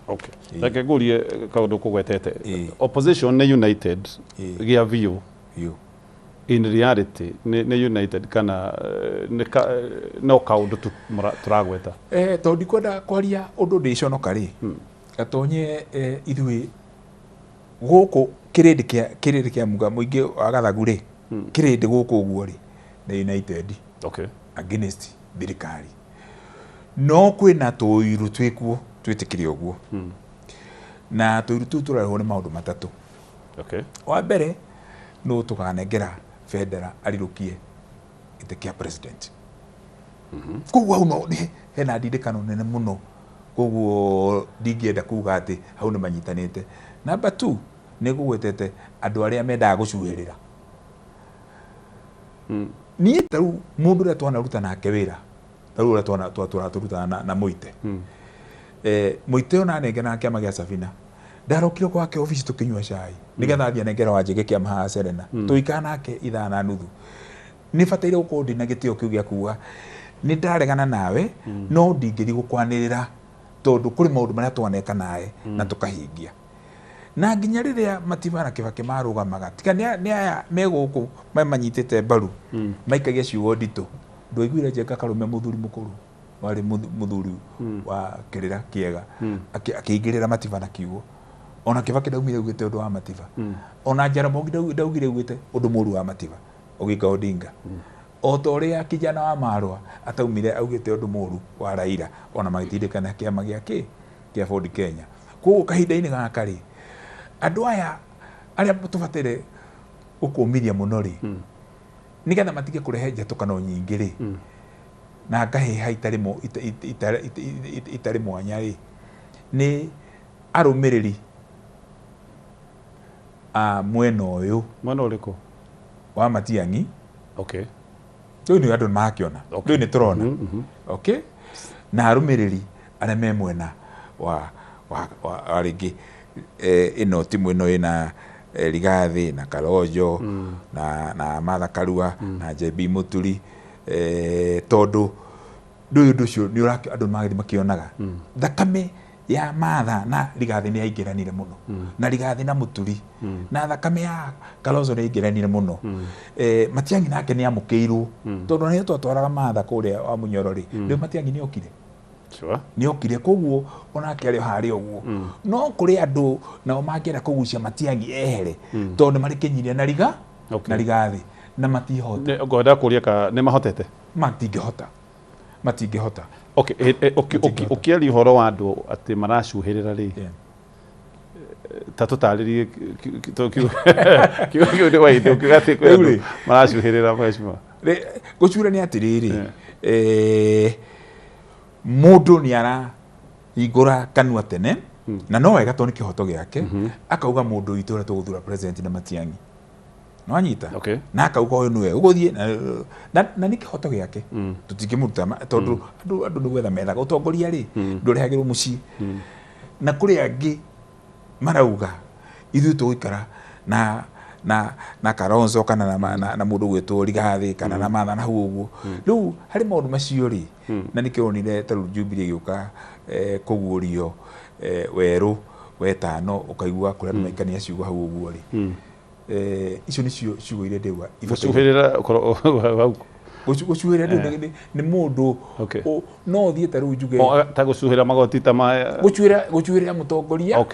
Reke ngũrie kaũndũ kũgwetete. Opposition nĩ united gĩa biũ. In reality nĩ united kana no kaũndũ tu tũragweta? Tondũ ndikwenda kwaria ũndũ ndĩconoka rĩ gatonye ithuĩ gũkũ kĩrĩndĩ kĩa muga mũingĩ wa Gathagu rĩ kĩrĩndĩ gũkũ ũguo rĩ nĩ united against thirikari no kwĩna tũiru twĩkuo twĩtĩkire ũguo na tũiru tũu tũrarehwo nĩ maũndũ matatũ. Wa mbere nũ tũkanengera bendera arirũkie gĩtĩ kĩa president. Koguo hau no hena ndindĩkano nene mũno koguo ndingĩenda kuga atĩ hau nĩ manyitanĩte. Number 2 nĩ ngũgwetete andũ arĩa mendaga gũcuhĩrĩra. Niĩ ta rĩu mũndũ ũrĩa twanaruta nake wĩra ta rĩu ũrĩa tũratũrutana na Mũite. Mũite ona anengera kĩama gĩa Sabina ndarokire gwake obici tũkĩnyua cai nĩgetha athiĩ anengere Wanjĩgĩ kĩama haha Serena tũikara nake ithaa na nuthu. Nĩ bataire gũkorwo ndĩna gĩtĩo kĩu gĩa kuga nĩ ndaregana nawe no ndingĩthiĩ gũkwanĩrĩra tondũ kũrĩ maũndũ marĩa twaneka nawe na tũkahingia. Na nginya rĩrĩa Matiba na Kibaki marũgamaga tiga nĩ aya me gũkũ manyitĩte mbaru maikagia ciugo nditũ ndwaiguire Njenga Karume mũthuri mũkũrũ warĩ mũthuri wa kĩrĩra kĩega akĩingĩrĩra Matiba na kiugo ona Kibaki ndaumire augĩte ũndũ wa Matiba ona Jaramogi ndaugire augĩte ũndũ mũru wa Matiba Oginga Odinga o ta ũrĩa kijana wa Marwa ataumire augĩte ũndũ mũru wa Raila ona magĩtindĩkana kĩama gĩa kĩ kĩa Ford Kenya. Koguo kahinda-inĩ gaka rĩ andũ aya arĩa tũbataire gũkũmithia mũno rĩ nĩgetha matige kũrehe njatũkano nyingĩ rĩ na ngahĩha itarĩ mwanya rĩ nĩ arũmĩrĩri a mwena ũyũ. Mwena ũrĩkũ? Wa Matiang'i. Rĩu nĩ andũ nĩmarakĩona. Rĩu nĩ tũrona. Na arũmĩrĩri arĩa me mwena wa rĩngĩ ĩno timu ĩno ĩna Rigathĩ na Kalonzo na Martha Karua na JB Muturi, tondũ ndũyũ ũndũ ũcio nĩ andũ magĩthiĩ makĩonaga thakame ya Martha na Rigathĩ nĩ yaingĩranire mũno, na Rigathĩ na Muturi, na thakame ya Kalonzo nĩ yaingĩranire mũno. Matiang'i nake nĩ amũkĩirwo, tondũ nĩ twatwaraga Martha kũrĩa wa Munyoro rĩ, rĩu Matiang'i nĩ okire. Nĩ okire, koguo onake arĩ o harĩa ũguo. No kũrĩ andũ nao mangĩenda kũgucia Matiang'i ehere, tondũ nĩ marĩ kĩnyiria na Riga na Rigathĩ na matihota. Ngwenda kũria ka nĩ mahotete? Matingĩhota, matingĩhota. Okay, ũkĩaria ũhoro wa andũ atĩ maracuhĩrĩra rĩ, ta tũtarĩrie kiugo kĩu nĩ waithe ũkiuga atĩ kwĩ andũ maracuhĩrĩra, mheshimiwa. Gũcura nĩ atĩrĩrĩ, mũndũ nĩ arahingũra kanua tene, na no wega tondũ nĩ kĩhoto gĩake, akauga mũndũ witũ ũrĩa tũgũthura president na Matiang'i. Nĩwanyita? Na akauga ũyũ nĩwe ũgũthiĩ na nĩ kĩhoto gĩake, tũtingĩmũruta tondũ andũ nĩ gwetha methaga ũtongoria rĩ, ndũrehagĩrwo mũciĩ. Na kũrĩ angĩ marauga ithuĩ tũgũikara na Kalonzo kana na mũndũ ũgwĩtwo Rigathĩ kana na Martha na hau ũguo. Rĩu harĩ maũndũ macio rĩ, na nĩkĩo wonire ta rĩu Jubilee ĩgĩũka kũguũrio werũ wetano, ũkaigua kũrĩa andũ maikania ciugo hau ũguo rĩ. Icio nĩcio ciugo iria ndĩgua. Gũcuhĩrĩra hau. Gũcuhĩrĩra nĩ mũndũ no ũthiĩ ta rĩu njuge ta gũcuhĩra magoti ta ma gũcuhĩrĩra mũtongoria.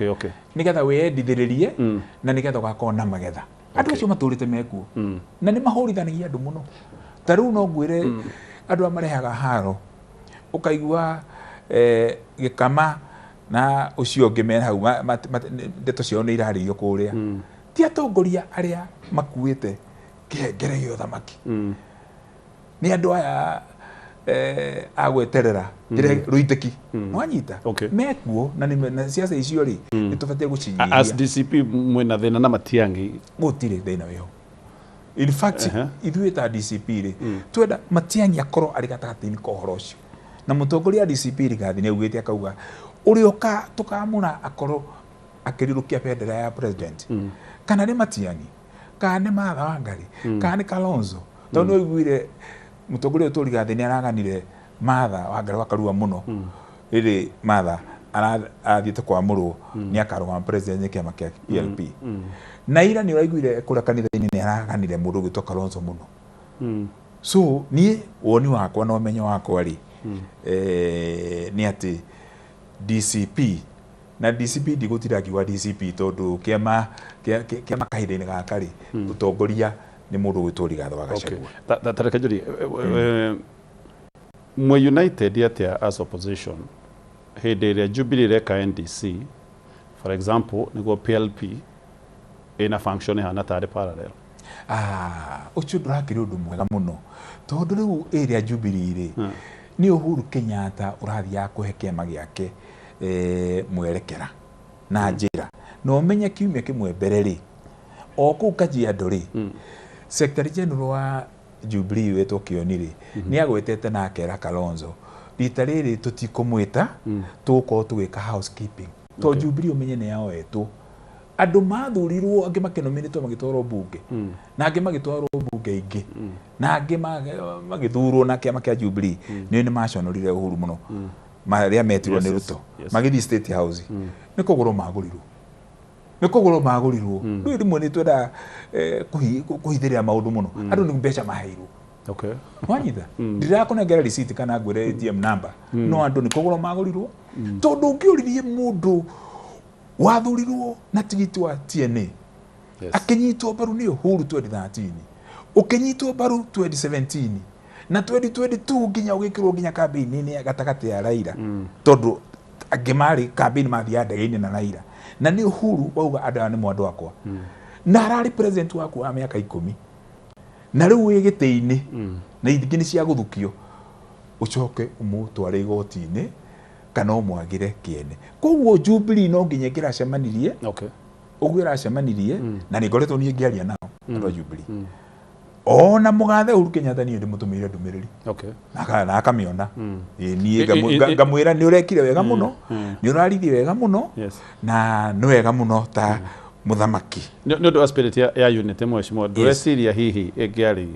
Nĩgetha wĩyendithĩrĩrie na nĩgetha ũgakorwo na magetha. Andũ acio matũrĩte mekuo na nĩ mahũrithanagia andũ mũno. Ta rĩu no ngwĩre andũ arĩa marehaga haro, ũkaigua Gĩkama na ũcio ũngĩ me hau, ndeto ciao nĩ irarĩrio kũrĩa. Ti atongoria arĩa makuĩte kĩhengere gĩa ũthamaki. Nĩ andũ aya a gweterera rũitĩki. Nwanyita? Mekuo na siasa icio rĩ, nĩ tũbatiĩ gũcinyihia. As DCP mwĩna thĩna na Matiang'i? Gũtirĩ thĩna wĩho. In fact, ithuĩ ta DCP rĩ, twenda Matiang'i akorwo arĩ gatagatĩ-inĩ ka ũhoro ũcio. Na mũtongoria wa DCP Rigathi nĩ augĩte akauga ũrĩa tũkamũra akorwo akĩrirũkia bendera ya president, kana nĩ Matiang'i, kana nĩ Martha Wangari, kana nĩ Kalonzo. Tondũ nĩ ũiguire mũtongoria ũyũ Rigathi nĩ araganire Martha Wangari wa Karua mũno. Rĩrĩ Martha arathiĩte kwamũrwo nĩ akarũgama president nĩ kĩama kĩa PLP. Na ira nĩ ũraiguire kũrĩa kanitha-inĩ nĩ araganire mũndũ ũgwĩtwo Kalonzo mũno. So niĩ woni wakwa na ũmenyo wakwa rĩ, nĩ atĩ DCP na DCP ndigũtinda ngiuga DCP tondũ kĩama kĩama kahinda-inĩ gaka rĩ, ũtongoria nĩ mũndũ ũgwĩtwo Rigathĩ wa Gachagua. Ta reke njũrie, mwe united atĩa as opposition hĩndĩ ĩrĩa Jubilee ĩreka NDC, for example, nĩguo PLP ĩna function ĩhana tarĩ parallel? Ũcio ndũrakĩrĩ ũndũ mwega mũno, tondũ rĩu ĩrĩa Jubilee rĩ, nĩ Uhuru Kenyatta ũrathiaga kũhe kĩama gĩake mwerekera na njĩra. Na ũmenye kiumia kĩmwe mbere rĩ, o kũu Kajiado rĩ, Secretary General wa Jubilee wĩtwo Kĩoni rĩ, nĩ agwetete na akera Kalonzo rita rĩrĩ tũtikũmwĩta, tũgũkorwo tũgĩka housekeeping. Tondũ Jubilee ũmenye nĩ yoetwo andũ mathurirwo, angĩ makĩnominĩtwo magĩtwarwo mbunge, na angĩ magĩtwarwo mbunge ingĩ, na angĩ magĩthurwo na kĩama kĩa Jubilee. Nĩ maconorire Uhuru mũno marĩa metirwo nĩ Ruto magĩthiĩ State House, nĩ kũgũrwo magũrirwo, nĩ kũgũrwo magũrirwo. Rĩu rĩmwe nĩ twendaga kũhithĩrĩra maũndũ mũno, andũ nĩ mbeca maheirwo. Wanyita? Ndirakũnengera receipt kana ngwĩre ATM number, no andũ nĩ kũgũrwo magũrirwo, tondũ ũngĩũririe mũndũ wathurirwo na tigiti wa TNA, akĩnyitwo mbaru nĩ Uhuru 2013, ũkĩnyitwo mbaru 2017 na 2022, nginya ũgĩkĩrwo nginya kambĩini-inĩ ya gatagatĩ ya Raila, tondũ angĩ marĩ kambĩini mathiaga ndege-inĩ na Raila, na nĩ Uhuru wauga andũ aya nĩ mwandũ akwa, na ararĩ president waku wa mĩaka 10, na rĩu wĩ gĩtĩ-inĩ na ingĩ nĩ cia gũthukio, ũcoke ũmũtware igoti-inĩ kana ũmwagĩre kĩene. Koguo Jubilee no nginya ĩngĩracemanirie, ũguo ĩracemanirie, na nĩ ngoretwo niĩ ngĩaria nao andũ a Jubilee. Ona mũgathe Uhuru Kenyatta niĩ ndĩmũtũmĩire ndũmĩrĩri. Na akamĩona. Ĩĩ, niĩ ngamwĩra nĩ ũrekire wega mũno, nĩ ũraririe wega mũno, na nĩ wega mũno ta mũthamaki. Nĩ ũndũ wa spirit ya unity, mheshimiwa, ndũreciria hihi ĩngĩarĩ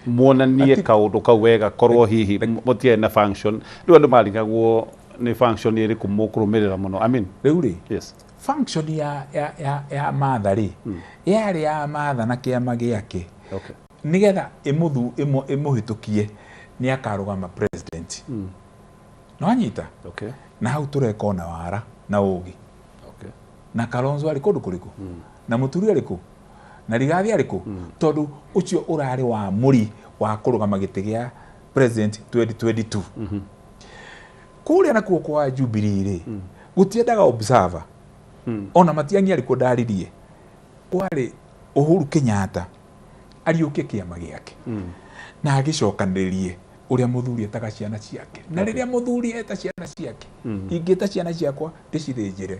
muonanie kaũndũ kau wega, korwo hihi mũtiarĩ na function? Rĩu andũ marigagwo nĩ function ĩrĩkũ mũkũrũmĩrĩra mũno, I mean. Rĩu rĩ, function ya Martha rĩ, yarĩ ya Martha na kĩama gĩake, nĩgetha ĩmũhĩtũkie nĩ akarũgama president. Nĩwanyita? Na hau tũreka ona wara na ũgĩ. Na Kalonzo arĩ kũndũ kũrĩkũ, na Mũturi arĩ kũ, na Rigathi arĩ kũ? Tondũ ũcio ũrarĩ wa mũri wa kũrũgama gĩtĩ gĩa president 2022. Kũrĩa nakuo kwa Jubilee rĩ, gũtiendaga observer. Ona Matiang'i arĩ kuo ndaririe. Kwarĩ Uhuru Kenyatta ariũkie kĩama gĩake na agĩcokanĩrĩrie ũrĩa mũthuri etaga ciana ciake. Na rĩrĩa mũthuri eta ciana ciake, ingĩta ciana ciakwa ndĩcithĩnjĩre,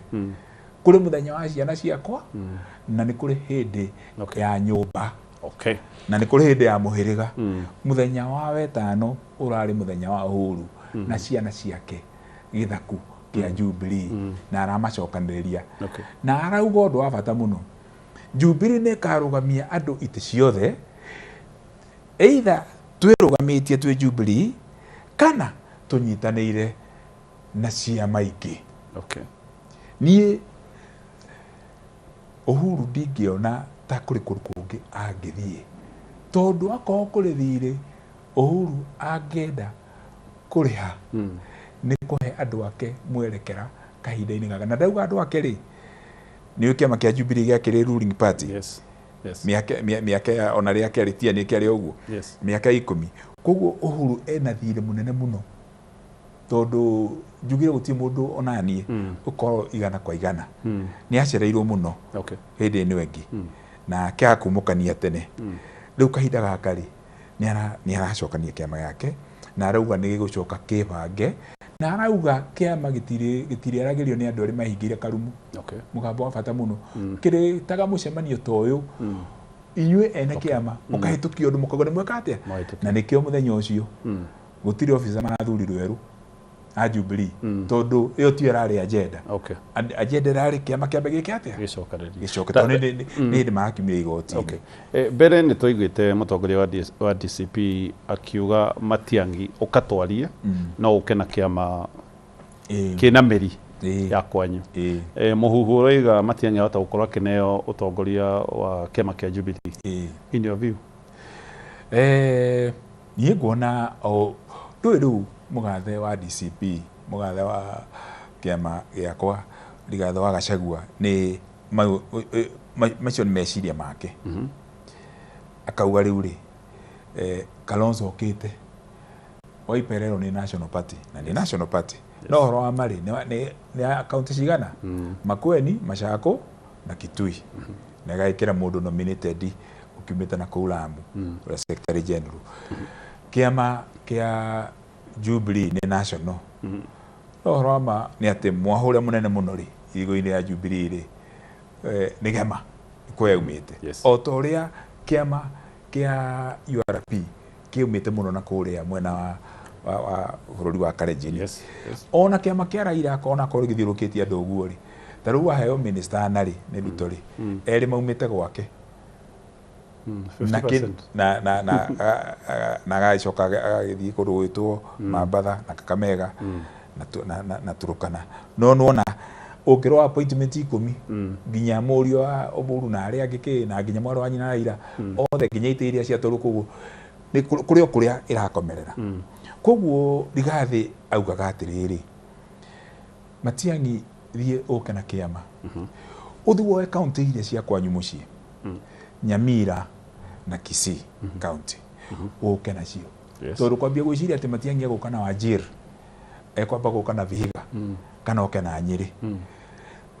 kũrĩ mũthenya wa ciana ciakwa, na nĩ kũrĩ hĩndĩ ya nyũmba, na nĩ kũrĩ hĩndĩ ya mũhĩrĩga. Mũthenya wa wetano ũrarĩ mũthenya wa Uhuru na ciana ciake gĩthaku kĩa Jubilee, na aramacokanĩrĩria. Na arauga ũndũ wa bata mũno, Jubilee nĩ ĩkarũgamia andũ itĩ ciothe, either twĩrũgamĩtie twĩ Jubilee kana tũnyitanĩire na ciama ingĩ. Niĩ Uhuru ndingĩona ta kũrĩ kũndũ kũngĩ angĩthiĩ, tondũ akorwo kũrĩ thirĩ Uhuru angĩenda kũrĩha nĩ kũhe andũ ake mwerekera kahinda-inĩ gaka. Na ndauga andũ ake rĩ, nĩ kĩama kĩa Jubilee gĩakĩrĩ ruling party. Mĩaka ya ona rĩa kerĩ tia nĩ kĩarĩ ũguo. Mĩaka 10. Koguo Uhuru ena thirĩ mũnene mũno, tondũ njugire gũtirĩ mũndũ ona niĩ ũkorwo 100 kwa 100. Nĩ acereirwo mũno hĩndĩ ĩno ĩngĩ, na akĩaga kumũkania tene. Rĩu kahinda gaka rĩ, nĩ aracokania kĩama gĩake, na arauga nĩ gĩgũcoka kĩbange, na arauga kĩama gĩtirĩaragĩrio nĩ andũ arĩa mahingĩire karumu. Mũgambo wa bata mũno. Kĩrĩtaga mũcemanio ta ũyũ, inyuĩ ene kĩama mũkahĩtũkia ũndũ, mũkauga nĩ mweka atĩa. Na nĩkĩo mũthenya ũcio gũtirĩ officer marathurirwo erũ a Jubilee, tondũ ĩyo tiyo ĩrarĩ agenda. Agenda ĩrarĩ kĩama kĩambe gĩke atĩa? Gĩcokanĩrĩrie. Gĩcoke, tondũ nĩ hĩndĩ marakiumire igoti-inĩ. Mbere nĩ twaiguĩte mũtongoria wa DCP akiuga Matiang'i ũkatwarie, no ũke na kĩama kĩna mĩri ya kwanyu. Mũhuhu ũroiga Matiang'i ahota gũkorwo akĩneo ũtongoria wa kĩama kĩa Jubilee. In your view? Niĩ nguona o ndũĩ rĩu mũgathe wa DCP, mũgathe wa kĩama gĩakwa Rigathĩ wa Gachagua, nĩ macio nĩ meciria make. Akauga rĩu rĩ, Kalonzo okĩte Wiper ĩrerwo nĩ National Party, na nĩ National Party. No ũhoro wa marĩ nĩ kaunti cigana? Makueni, Machakos na Kitui. Na ĩgagĩkĩra mũndũ nominated ũkiumĩte na kũu Lamu, ũrĩa secretary general. Kĩama kĩa Jubilee nĩ national. No ũhoro wa ma nĩ atĩ mwaho ũrĩa mũnene mũno rĩ, irigo-inĩ ya Jubilee rĩ, nĩ Gema kũrĩa yaumĩte. O ta ũrĩa kĩama kĩa URP kĩumĩte mũno na kũrĩa mwena wa bũrũri wa Kalenjin. Ona kĩama kĩa Raila ona korwo gĩthiũrũrũkĩtie andũ ũguo rĩ, ta rĩu waheo minister ana rĩ, nĩ Ruto rĩ, erĩ maumĩte gwake. Na na agagĩcoka agagĩthiĩ kũndũ gwĩtwo Mambatha na Kakamega na Turkana. No nĩwona ũngĩrora appointment 10, nginya mũriũ wa Oburu na arĩa angĩ kĩ, na nginya mwarĩ wa nyina Raila, othe nginya itĩ iria ciatwarwo kũu nĩ kũrĩ o kũrĩa ĩrakomerera. Koguo Rigathĩ augaga atĩrĩrĩ, Matiang'i thiĩ ũke na kĩama, ũthiĩ woe kaunti iria cia kwanyu mũciĩ, Nyamira na Kisii kaunti, ũke nacio. Tondũ kwambia gwĩciria atĩ Matiang'i egũka na Wajir, ekwamba gũka na Vihiga, kana oke na Nyĩrĩ.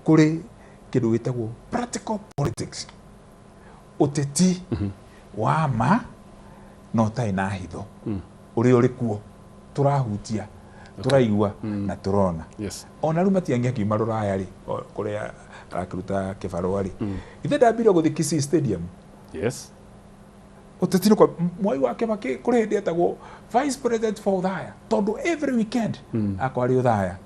Kũrĩ kĩndũ gĩtagwo practical politics, ũteti wa ma na ũtarĩ na hitho, ũrĩa ũrĩ kuo tũrahutia, tũraigua na tũrona. Ona rĩu Matiang'i akiuma Rũraya rĩ, kũrĩa arakĩruta kĩbarũa rĩ, ithe ndambire gũthiĩ Kisii Stadium. Ũteti nĩ kwa Mwai wa Kibaki kũrĩ hĩndĩ etagwo vice president for Othaya, tondũ every weekend akorwo arĩ Othaya.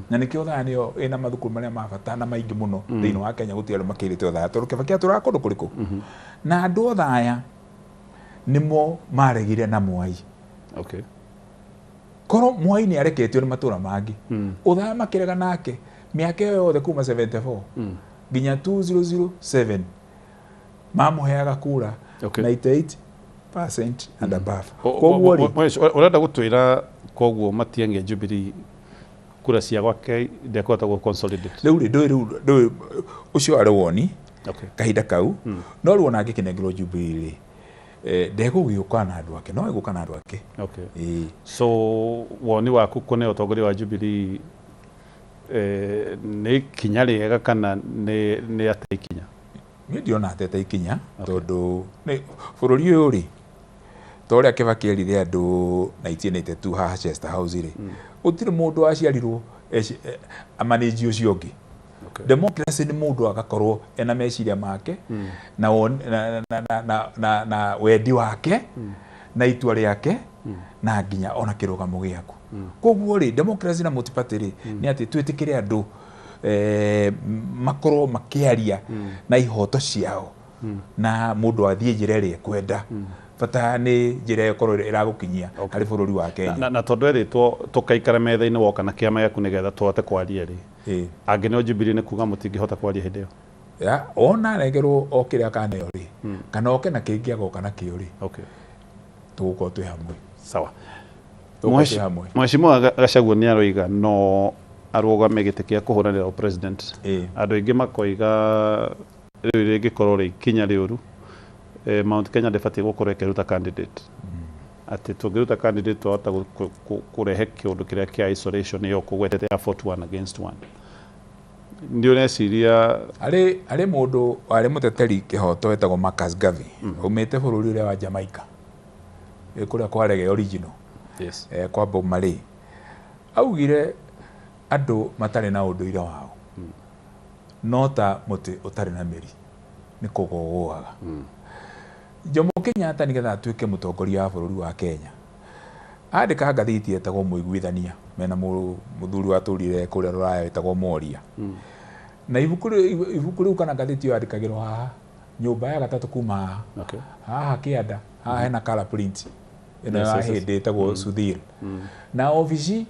Na nĩkĩo Othaya nĩyo ĩna mathukuru marĩa ma bata na maingĩ mũno thĩinĩ wa Kenya, gũtirĩ andũ makĩrĩte Othaya, tondũ Kibaki atũraga kũndũ kũrĩkũ. Na andũ Othaya nĩmo maregire na Mwai. Korwo Mwai nĩ areketio nĩ matũra mangĩ, Othaya makĩrega nake mĩaka ĩyo yothe kuma 74 nginya 2007 mamũheaga kura 98% and above. Koguo rĩ, Ũrenda gũtwĩra koguo Matiang'i Jubilee kura cia gwake ndekũhota gũ consolidate? Rĩu rĩ, ndũĩ, rĩu ndũĩ ũcio arĩ woni kahinda kau, no rĩu ona angĩkĩnengerwo Jubilee rĩ, ndegũgĩũka na andũ ake, no egũka na andũ ake. Ĩĩ. So woni waku kũne ũtongoria wa Jubilee nĩ ikinya rĩega kana nĩ atĩ ikinya? Niĩ ndirona atete ikinya, tondũ nĩ bũrũri ũyũ rĩ, ta ũrĩa Kibaki erire andũ 1982 haha Chester House rĩ, gũtirĩ mũndũ waciarirwo amanĩnji ũcio ũngĩ. Democracy nĩ mũndũ agakorwo ena meciria make na na wendi wake na itua rĩake na nginya ona kĩrũgamo gĩaku. Koguo rĩ, democracy na multi-party rĩ, nĩ atĩ twĩtĩkĩre andũ makorwo makĩaria na ihoto ciao, na mũndũ athiĩ njĩra ĩrĩa ekwenda, bata nĩ njĩra ĩyo ĩkorwo ĩragũkinyia harĩ bũrũri wa Kenya. Na tondũ erĩtwo tũkaikara metha-inĩ woka na kĩama gĩaku nĩgetha tũhote kwaria rĩ, angĩneo Jubilee nĩ kuga mũtingĩhota kwaria hĩndĩ ĩyo? Ya, ona arengerwo o kĩrĩa akaneo rĩ, kana oke na kĩngĩ agoka nakĩo rĩ, tũgũkorwo twĩ hamwe. Sawa. Tũgũkorwo twĩ hamwe. Mheshimiwa Gachagua nĩ aroiga no arũgame gĩtĩ kĩa kũhũranĩra president. Andũ aingĩ makoiga rĩu rĩngĩkorwo rĩ ikinya rĩũru, Mount Kenya ndĩbatiĩ gũkorwo ĩkĩruta candidate. Atĩ tũngĩruta candidate twahota kũrehe kĩũndũ kĩrĩa kĩa isolation ĩyo kũgwetete ya 4-1 against 1. Nĩ ũreciria Arĩ mũndũ warĩ mũteteri kĩhoto wetagwo Marcus Garvey, aumĩte bũrũri ũrĩa wa Jamaica, kũrĩa kwa reggae original, kwa Bob Marley, augire andũ matarĩ na ũndũire wao no ta mũtĩ ũtarĩ na mĩri nĩ kũgũa ũgũaga. Jomo Kenyatta nĩgetha atuĩke mũtongoria wa bũrũri wa Kenya, andĩka ngathĩti yetagwo Mũiguithania mena mũthuri watũrire kũrĩa Rũraya wetagwo Moria. Na ibuku rĩu kana ngathĩti ĩyo yandĩkagĩrwo haha nyũmba ya gatatũ kuma haha. Haha kĩanda, haha hena color print ĩno ya hĩndĩ ĩtagwo Sudhir. Na obici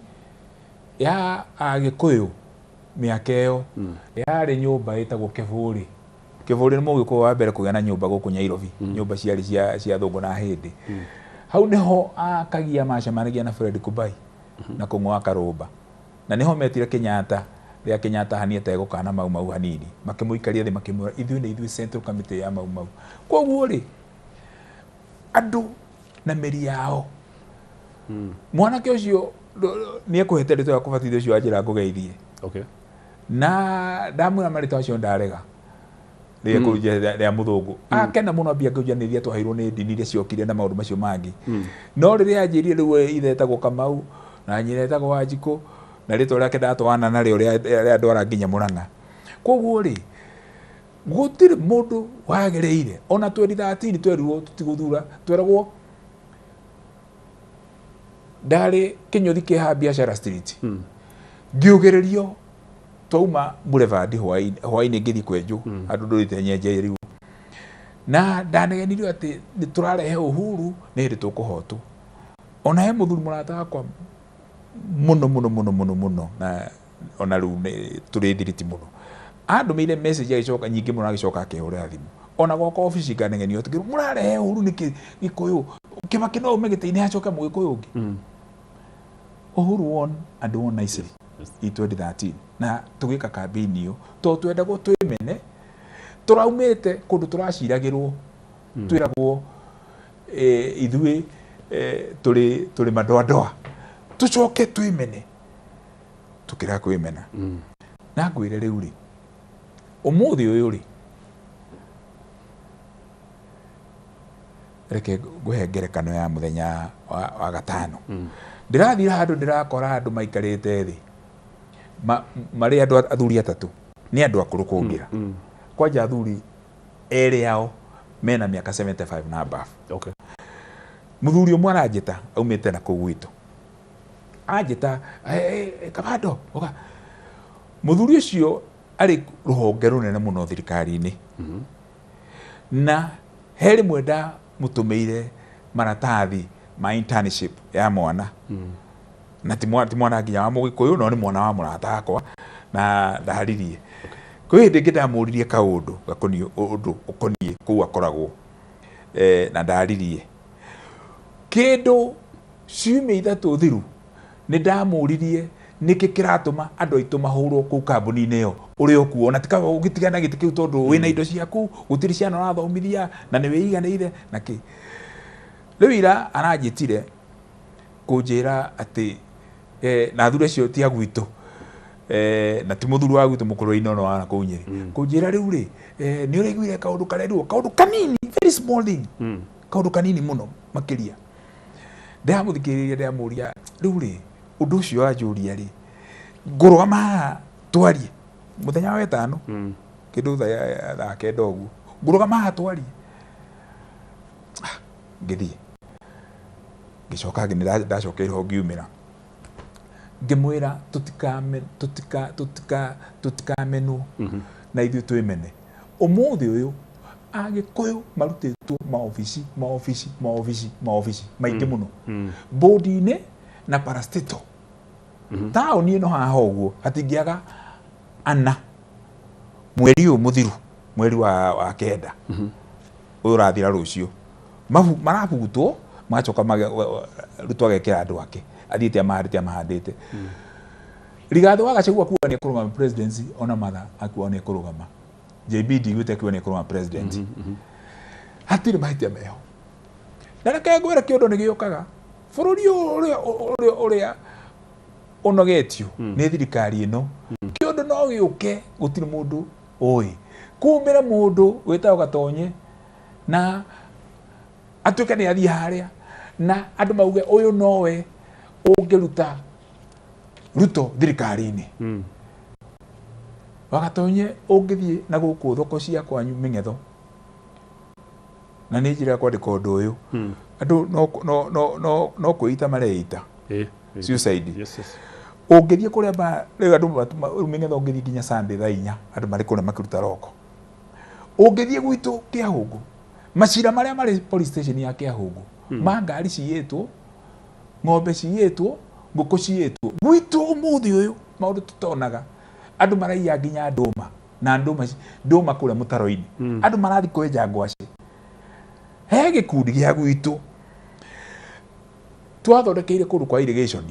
ya Agĩkũyũ mĩaka ĩyo yarĩ nyũmba ĩtagwo Kĩbũrĩ. Kĩbũrĩ nĩ mũgĩkũyũ wa mbere kũgĩa na nyũmba gũkũ Nyairobi, nyũmba ciarĩ cia thũngũ na hĩndĩ. Hau nĩho akagia macemanagia na Fred Kubai na Kũng'ũ wa Karũmba. Na nĩho metire Kenyatta, rĩrĩa Kenyatta ahanĩte egũka na Mau Mau hanini, makĩmũikaria thĩ makĩmwĩra ithuĩ nĩ ithuĩ Central Committee ya Mau Mau. Koguo rĩ, andũ na mĩri yao, mwanake ũcio nĩ ekũhete rĩtwa rĩa kũbatithio ũcio wanjĩra ngũgeithie. Na ndamwĩra marĩtwa acio ndarega rĩa mũthũngũ. Akena mũno ambia kũnjanĩria twaheirwo nĩ ndini iria ciokire na maũndũ macio mangĩ. No rĩrĩa anjĩrire rĩu ithe etagwo Kamau na nyina etagwo Wanjikũ na rĩtwa rĩake ndatwana narĩo rĩa ndwara nginya Mũrang'a. Koguo rĩ, gũtirĩ mũndũ wagĩrĩire ona 2013 twerirwo tũtigũthura, tweragwo ndarĩ kĩnyũthi kĩ haha Biashara Street. Ngĩũgĩrĩrio twauma Boulevard hwaĩ-inĩ ngĩthiĩ kwenjwo, handũ ndũrĩte nyenje rĩu. Na ndanegenirio atĩ nĩ tũrarehe Uhuru nĩ hĩndĩ tũkũhotwo. Ona he mũthuri mũrata wakwa mũno mũno mũno mũno mũno, na ona rĩu nĩ tũrĩ thiriti mũno, andũmĩire message agĩcoka nyingĩ mũno, agĩcoka akĩhũrĩra thimũ. Ona gwakwa obici nganegenio atĩ mũrarehe Uhuru nĩkĩ Gĩkũyũ, Kibaki no ume gĩtĩ-inĩ acoke Mũgĩkũyũ ũngĩ. Uhuru won and won nicely in 2013, na tũgĩka campaign ĩyo tondũ twendagwo twĩmene, tũraumĩte kũndũ tũraciragĩrwo, twĩragwo ithuĩ tũrĩ madoadoa, tũcoke twĩmene, tũkĩrega kwĩmena. Na ngwĩre rĩu rĩ, ũmũthĩ ũyũ rĩ, reke ngũhe ngerekano ya mũthenya wa gatano. Ndĩrathiĩ handũ ndĩrakora andũ maikarĩte thĩ, marĩ andũ athuri atatũ, nĩ andũ akũrũ kũngĩra. Kwanja athuri erĩ ao mena mĩaka 75 na above. Mũthuri ũmwe aranjĩta aumĩte na kũu gwitũ, anjĩta, "Kabando ũka." Mũthuri ũcio arĩ rũhonge rũnene mũno thirikari-inĩ, na he rĩmwe ndamũtũmĩire maratathi ma internship ya mwana, na ti mwana nginya wa Mũgĩkũyũ, no nĩ mwana wa mũrata wakwa, na ndaririe. Kwĩ hĩndĩ ĩngĩ ndamũririe kaũndũ gakoniĩ ũndũ ũkoniĩ kũu akoragwo, na ndaririe kĩndũ ciumia 3 thiru. Nĩ ndamũririe nĩkĩ kĩratũma andũ aitũ mahũrwo kũu kambuni-inĩ ĩyo ũrĩa ũkuo, ona tikaba ũgĩtigana gĩtĩ kĩu tondũ wĩna indo ciaku, gũtirĩ ciana ũrathomithia na nĩ wĩiganĩire na kĩ. Rĩu ira aranjĩtire kũnjĩra atĩ na athuri acio ti a gwitũ, na ti mũthuri wa gwitũ mũkũrũ inono wa kũu Nyĩrĩ, kũnjĩra rĩu rĩ, nĩ ũraiguire kaũndũ karerirwo, kaũndũ kanini, very small thing, kaũndũ kanini mũno makĩria. Ndĩramũthikĩrĩria, ndĩramũria, rĩu rĩ, ũndũ ũcio wanjũria rĩ, ngũrũgama haha twarie mũthenya wa wetano kĩndũ thaa 9 ũguo, ngũrũgama haha twarie. Ngĩthiĩ ngĩcoka ndacokeire ho, ngiumĩra ngĩmwĩra tũtikamenwo na ithuĩ twĩmene. Ũmũthĩ ũyũ Agĩkũyũ marutĩtwo maobici maobici maobici maobici maingĩ mũno, bodi-inĩ na parastatal. Taũni ĩno haha ũguo hatingĩaga ana mweri ũyũ mũthiru, mweri wa 9 ũyũ ũrathira rũciũ, marabutwo magacoka Ruto agekĩra andũ ake athiĩte amahandĩte amahandĩte. Rigathĩ wa Gachagua akiuga nĩ ekũrũgama presidency, ona Martha akiuga nĩ ekũrũgama, JB ndiguĩte akiuga nĩ ekũrũgama president. Hatirĩ mahĩtia meho, na reke ngwĩre kĩũndũ nĩ gĩũkaga bũrũri ũyũ ũrĩa ũnogetio nĩ thirikari ĩno. Kĩũndũ no gĩũke, gũtirĩ mũndũ ũĩ kumĩre mũndũ wĩtagwo Gatonye na atuĩke nĩ athiĩ harĩa na andũ mauge ũyũ nowe ũngĩruta Ruto thirikari-inĩ. Wagatonye ũngĩthiĩ na gũkũ thoko cia kwanyu mĩng'etho, na nĩ njĩra ya kwandĩka ũndũ ũyũ, andũ no kwĩita mareita suicide. Ũngĩthiĩ kũrĩa rĩu andũ rĩu mĩng'etho ũngĩthiĩ nginya Sunday thaa 4 andũ marĩ kũrĩa makĩruta roko. Ũngĩthiĩ gwitũ Kĩahũngũ, macira marĩa marĩ police station ya Kĩahũngũ ma ngari ciyĩtwo, ng'ombe ciyĩtwo, ngũkũ ciyĩtwo, gwitũ ũmũthĩ ũyũ maũndũ tũtonaga, andũ maraiya nginya ndũma na ndũma ndũma kũrĩa mũtaro-inĩ, andũ marathiĩ kwenja ngwacĩ. He gĩkundi gĩa gwitũ twathondekeire kũndũ kwa irrigation,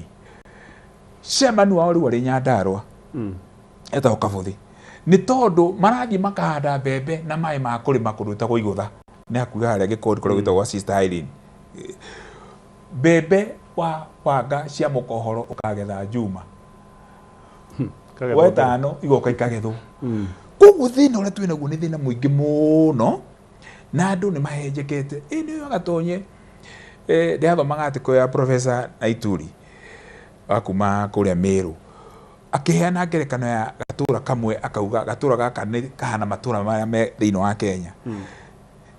chairman wao rĩu arĩ Nyandarua, etagwo Kabuthi, nĩ tondũ marathiĩ makahanda mbembe na maĩ ma kũrĩma kũndũ gwĩtagwo Igũtha, nĩ hakuhĩ harĩa Gĩkondi kũrĩa gwĩtagwo gwa Sister Irene. Mbembe wa banga cia mũkohoro ũkagetha Juma wetano igoka ikagethwo. Koguo thĩna ũrĩa twĩ naguo nĩ thĩna mũingĩ mũno, na andũ nĩ mahenjekete. Ĩ nĩ Gatonye, ndĩrathomaga article ya Professor Naituri wa kuma kũrĩa Meru, akĩheana ngerekano ya gatũra kamwe, akauga gatũra gaka nĩ kahana matũra marĩa me thĩinĩ wa Kenya.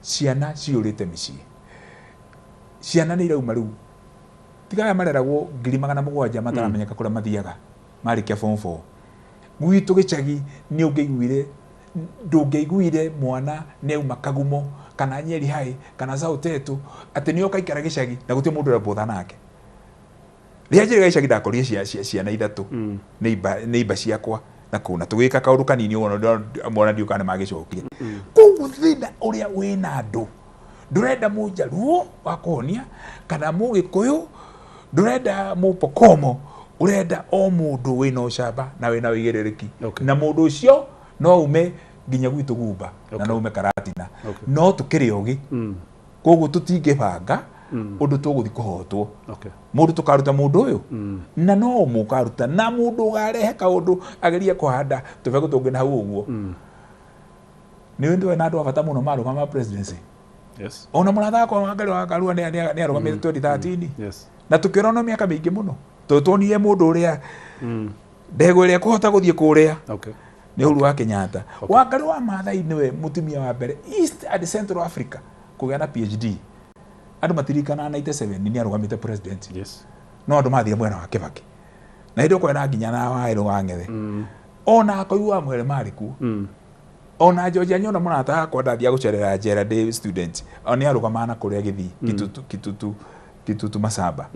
Ciana ciyũrĩte mĩciĩ, ciana nĩ irauma rĩu, tiga aya mareragwo 700,000 mataramenyeka kũrĩa mathiaga marĩkia form 4. Gwitũ gĩcagi nĩ ũngĩaiguire, ndũngĩaiguire mwana nĩ auma Kagumo kana Nyeri High kana Sautetu atĩ nĩ oka ikara gĩcagi na gũtirĩ mũndũ ũrĩa nake. Rĩrĩa njĩrĩga gĩcagi ndakorire ciana 3 nĩ imba ciakwa na kũu, na tũgĩka kaũndũ kanini ũguo, mwana ndiũ kana magĩcokire. Koguo thĩna ũrĩa wĩna andũ, ndũrenda mũnjaruo wa kũhonia kana mũgĩkũyũ, ndũrenda mũpokomo, ũrenda o mũndũ wĩna ũcamba na wĩna ũigĩrĩrĩki. Na mũndũ ũcio no ume nginya gwitũ Gumba na no ume Karatina, no tũkĩrĩ ogĩ, koguo tũtingĩbanga ũndũ tũgũthiĩ kũhotwo. Mũndũ tũkaruta mũndũ ũyũ na no mũkaruta na mũndũ ũgarehe kaũndũ agerie kũhanda tũbegũ tũngĩ na hau ũguo. Nĩ ũndũ na andũ a bata mũno marũgama presidency. Ona mũrata wakwa Wangari wa Karua nĩ arũgamĩte 2013. Na tũkĩona no mĩaka mĩingĩ mũno tondũ tuonire mũndũ ũrĩa ndegwa ĩrĩa kũhota gũthiĩ kũrĩa nĩ Uhuru wa Kenyatta. Wangari wa Maathai nĩwe mũtumia wa mbere East and Central Africa kũgĩa na PhD. Andũ matirikanaga 97 nĩ arũgamĩte president. Yes. No andũ mathire mwena wa Kibaki na hĩndĩ ĩyo nginya na Waĩrũ wa Ng'ethe, ona Akoigu wa Mwere marĩ kuo, ona George Anyona mũrata wakwa ndathiaga gũcerera njera ndĩ student, o nĩ arũgamaga na kũrĩa gĩthii Kitutu, Kitutu, Kitutu Masaba.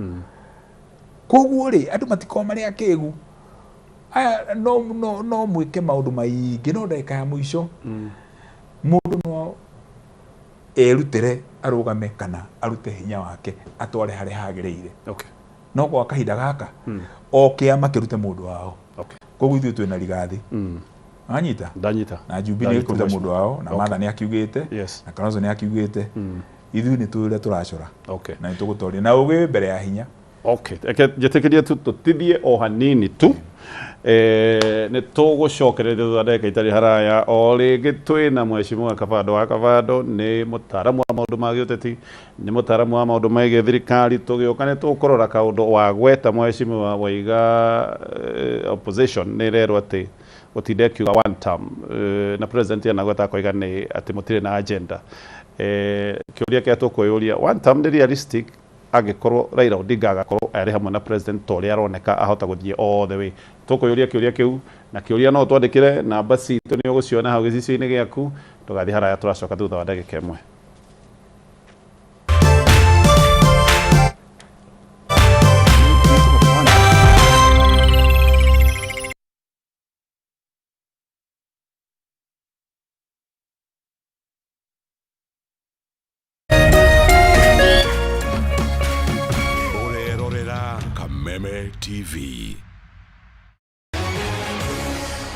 Koguo rĩ, andũ matikorwo marĩ akĩgu aya, no mwĩke maũndũ maingĩ, no ndagĩka ya mũico mũndũ no erutĩre arũgame kana arute hinya wake atware harĩa hagĩrĩire. No gwa kahinda gaka o kĩama kĩrute mũndũ wao. Koguo ithuĩ twĩna Rigathi, wanyita? Ndanyita. Na Jubilee Ndanyita. kũruta mũndũ wao na Martha nĩ akiugĩte na Kalonzo nĩ akiugĩte. Ithuĩ nĩ tũĩ ũrĩa tũracora na nĩ tũgũtoria na ũgĩ wĩ mbere ya hinya. Okay, reke njĩtĩkĩrie tu tũtithie o hanini tu, nĩ tũgũcokereria thutha ndagĩka itarĩ haraya. O rĩngĩ twĩna Mheshimiwa Kabando wa Kabando, nĩ mũtaaramu wa maũndũ ma gĩũteti, nĩ mũtaaramu wa maũndũ megiĩ thirikari. Tũgĩũka nĩ tũkũrora kaũndũ wagweta Mheshimiwa waiga, opposition nĩ ĩrerwo atĩ gũtinda ĩkiuga one term, na president anagweta akoiga nĩ atĩ mũtirĩ na agenda. Kĩũria kĩrĩa tũkwĩyũria, one term nĩ realistic angĩkorwo Raila Odinga agakorwo arĩ hamwe na president ta ũrĩa aroneka ahota gũthiĩ all the way? Tũkwĩyũria kĩũria kĩu, na kĩũria no twandĩkĩre namba citũ, nĩ ũgũciona hau gĩcicio-inĩ gĩaku. Tũgathiĩ haraya, tũracoka thutha wa ndagĩka ĩmwe. Ũrerorera Kameme TV.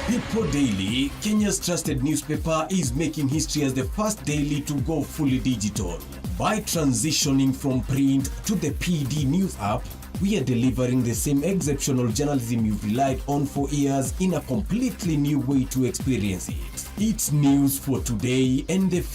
People Daily, Kenya's trusted newspaper, is making history as the first daily to go fully digital. By transitioning from print to the PD News app, we are delivering the same exceptional journalism you've relied on for years in a completely new way to experience it. It's news for today and the future.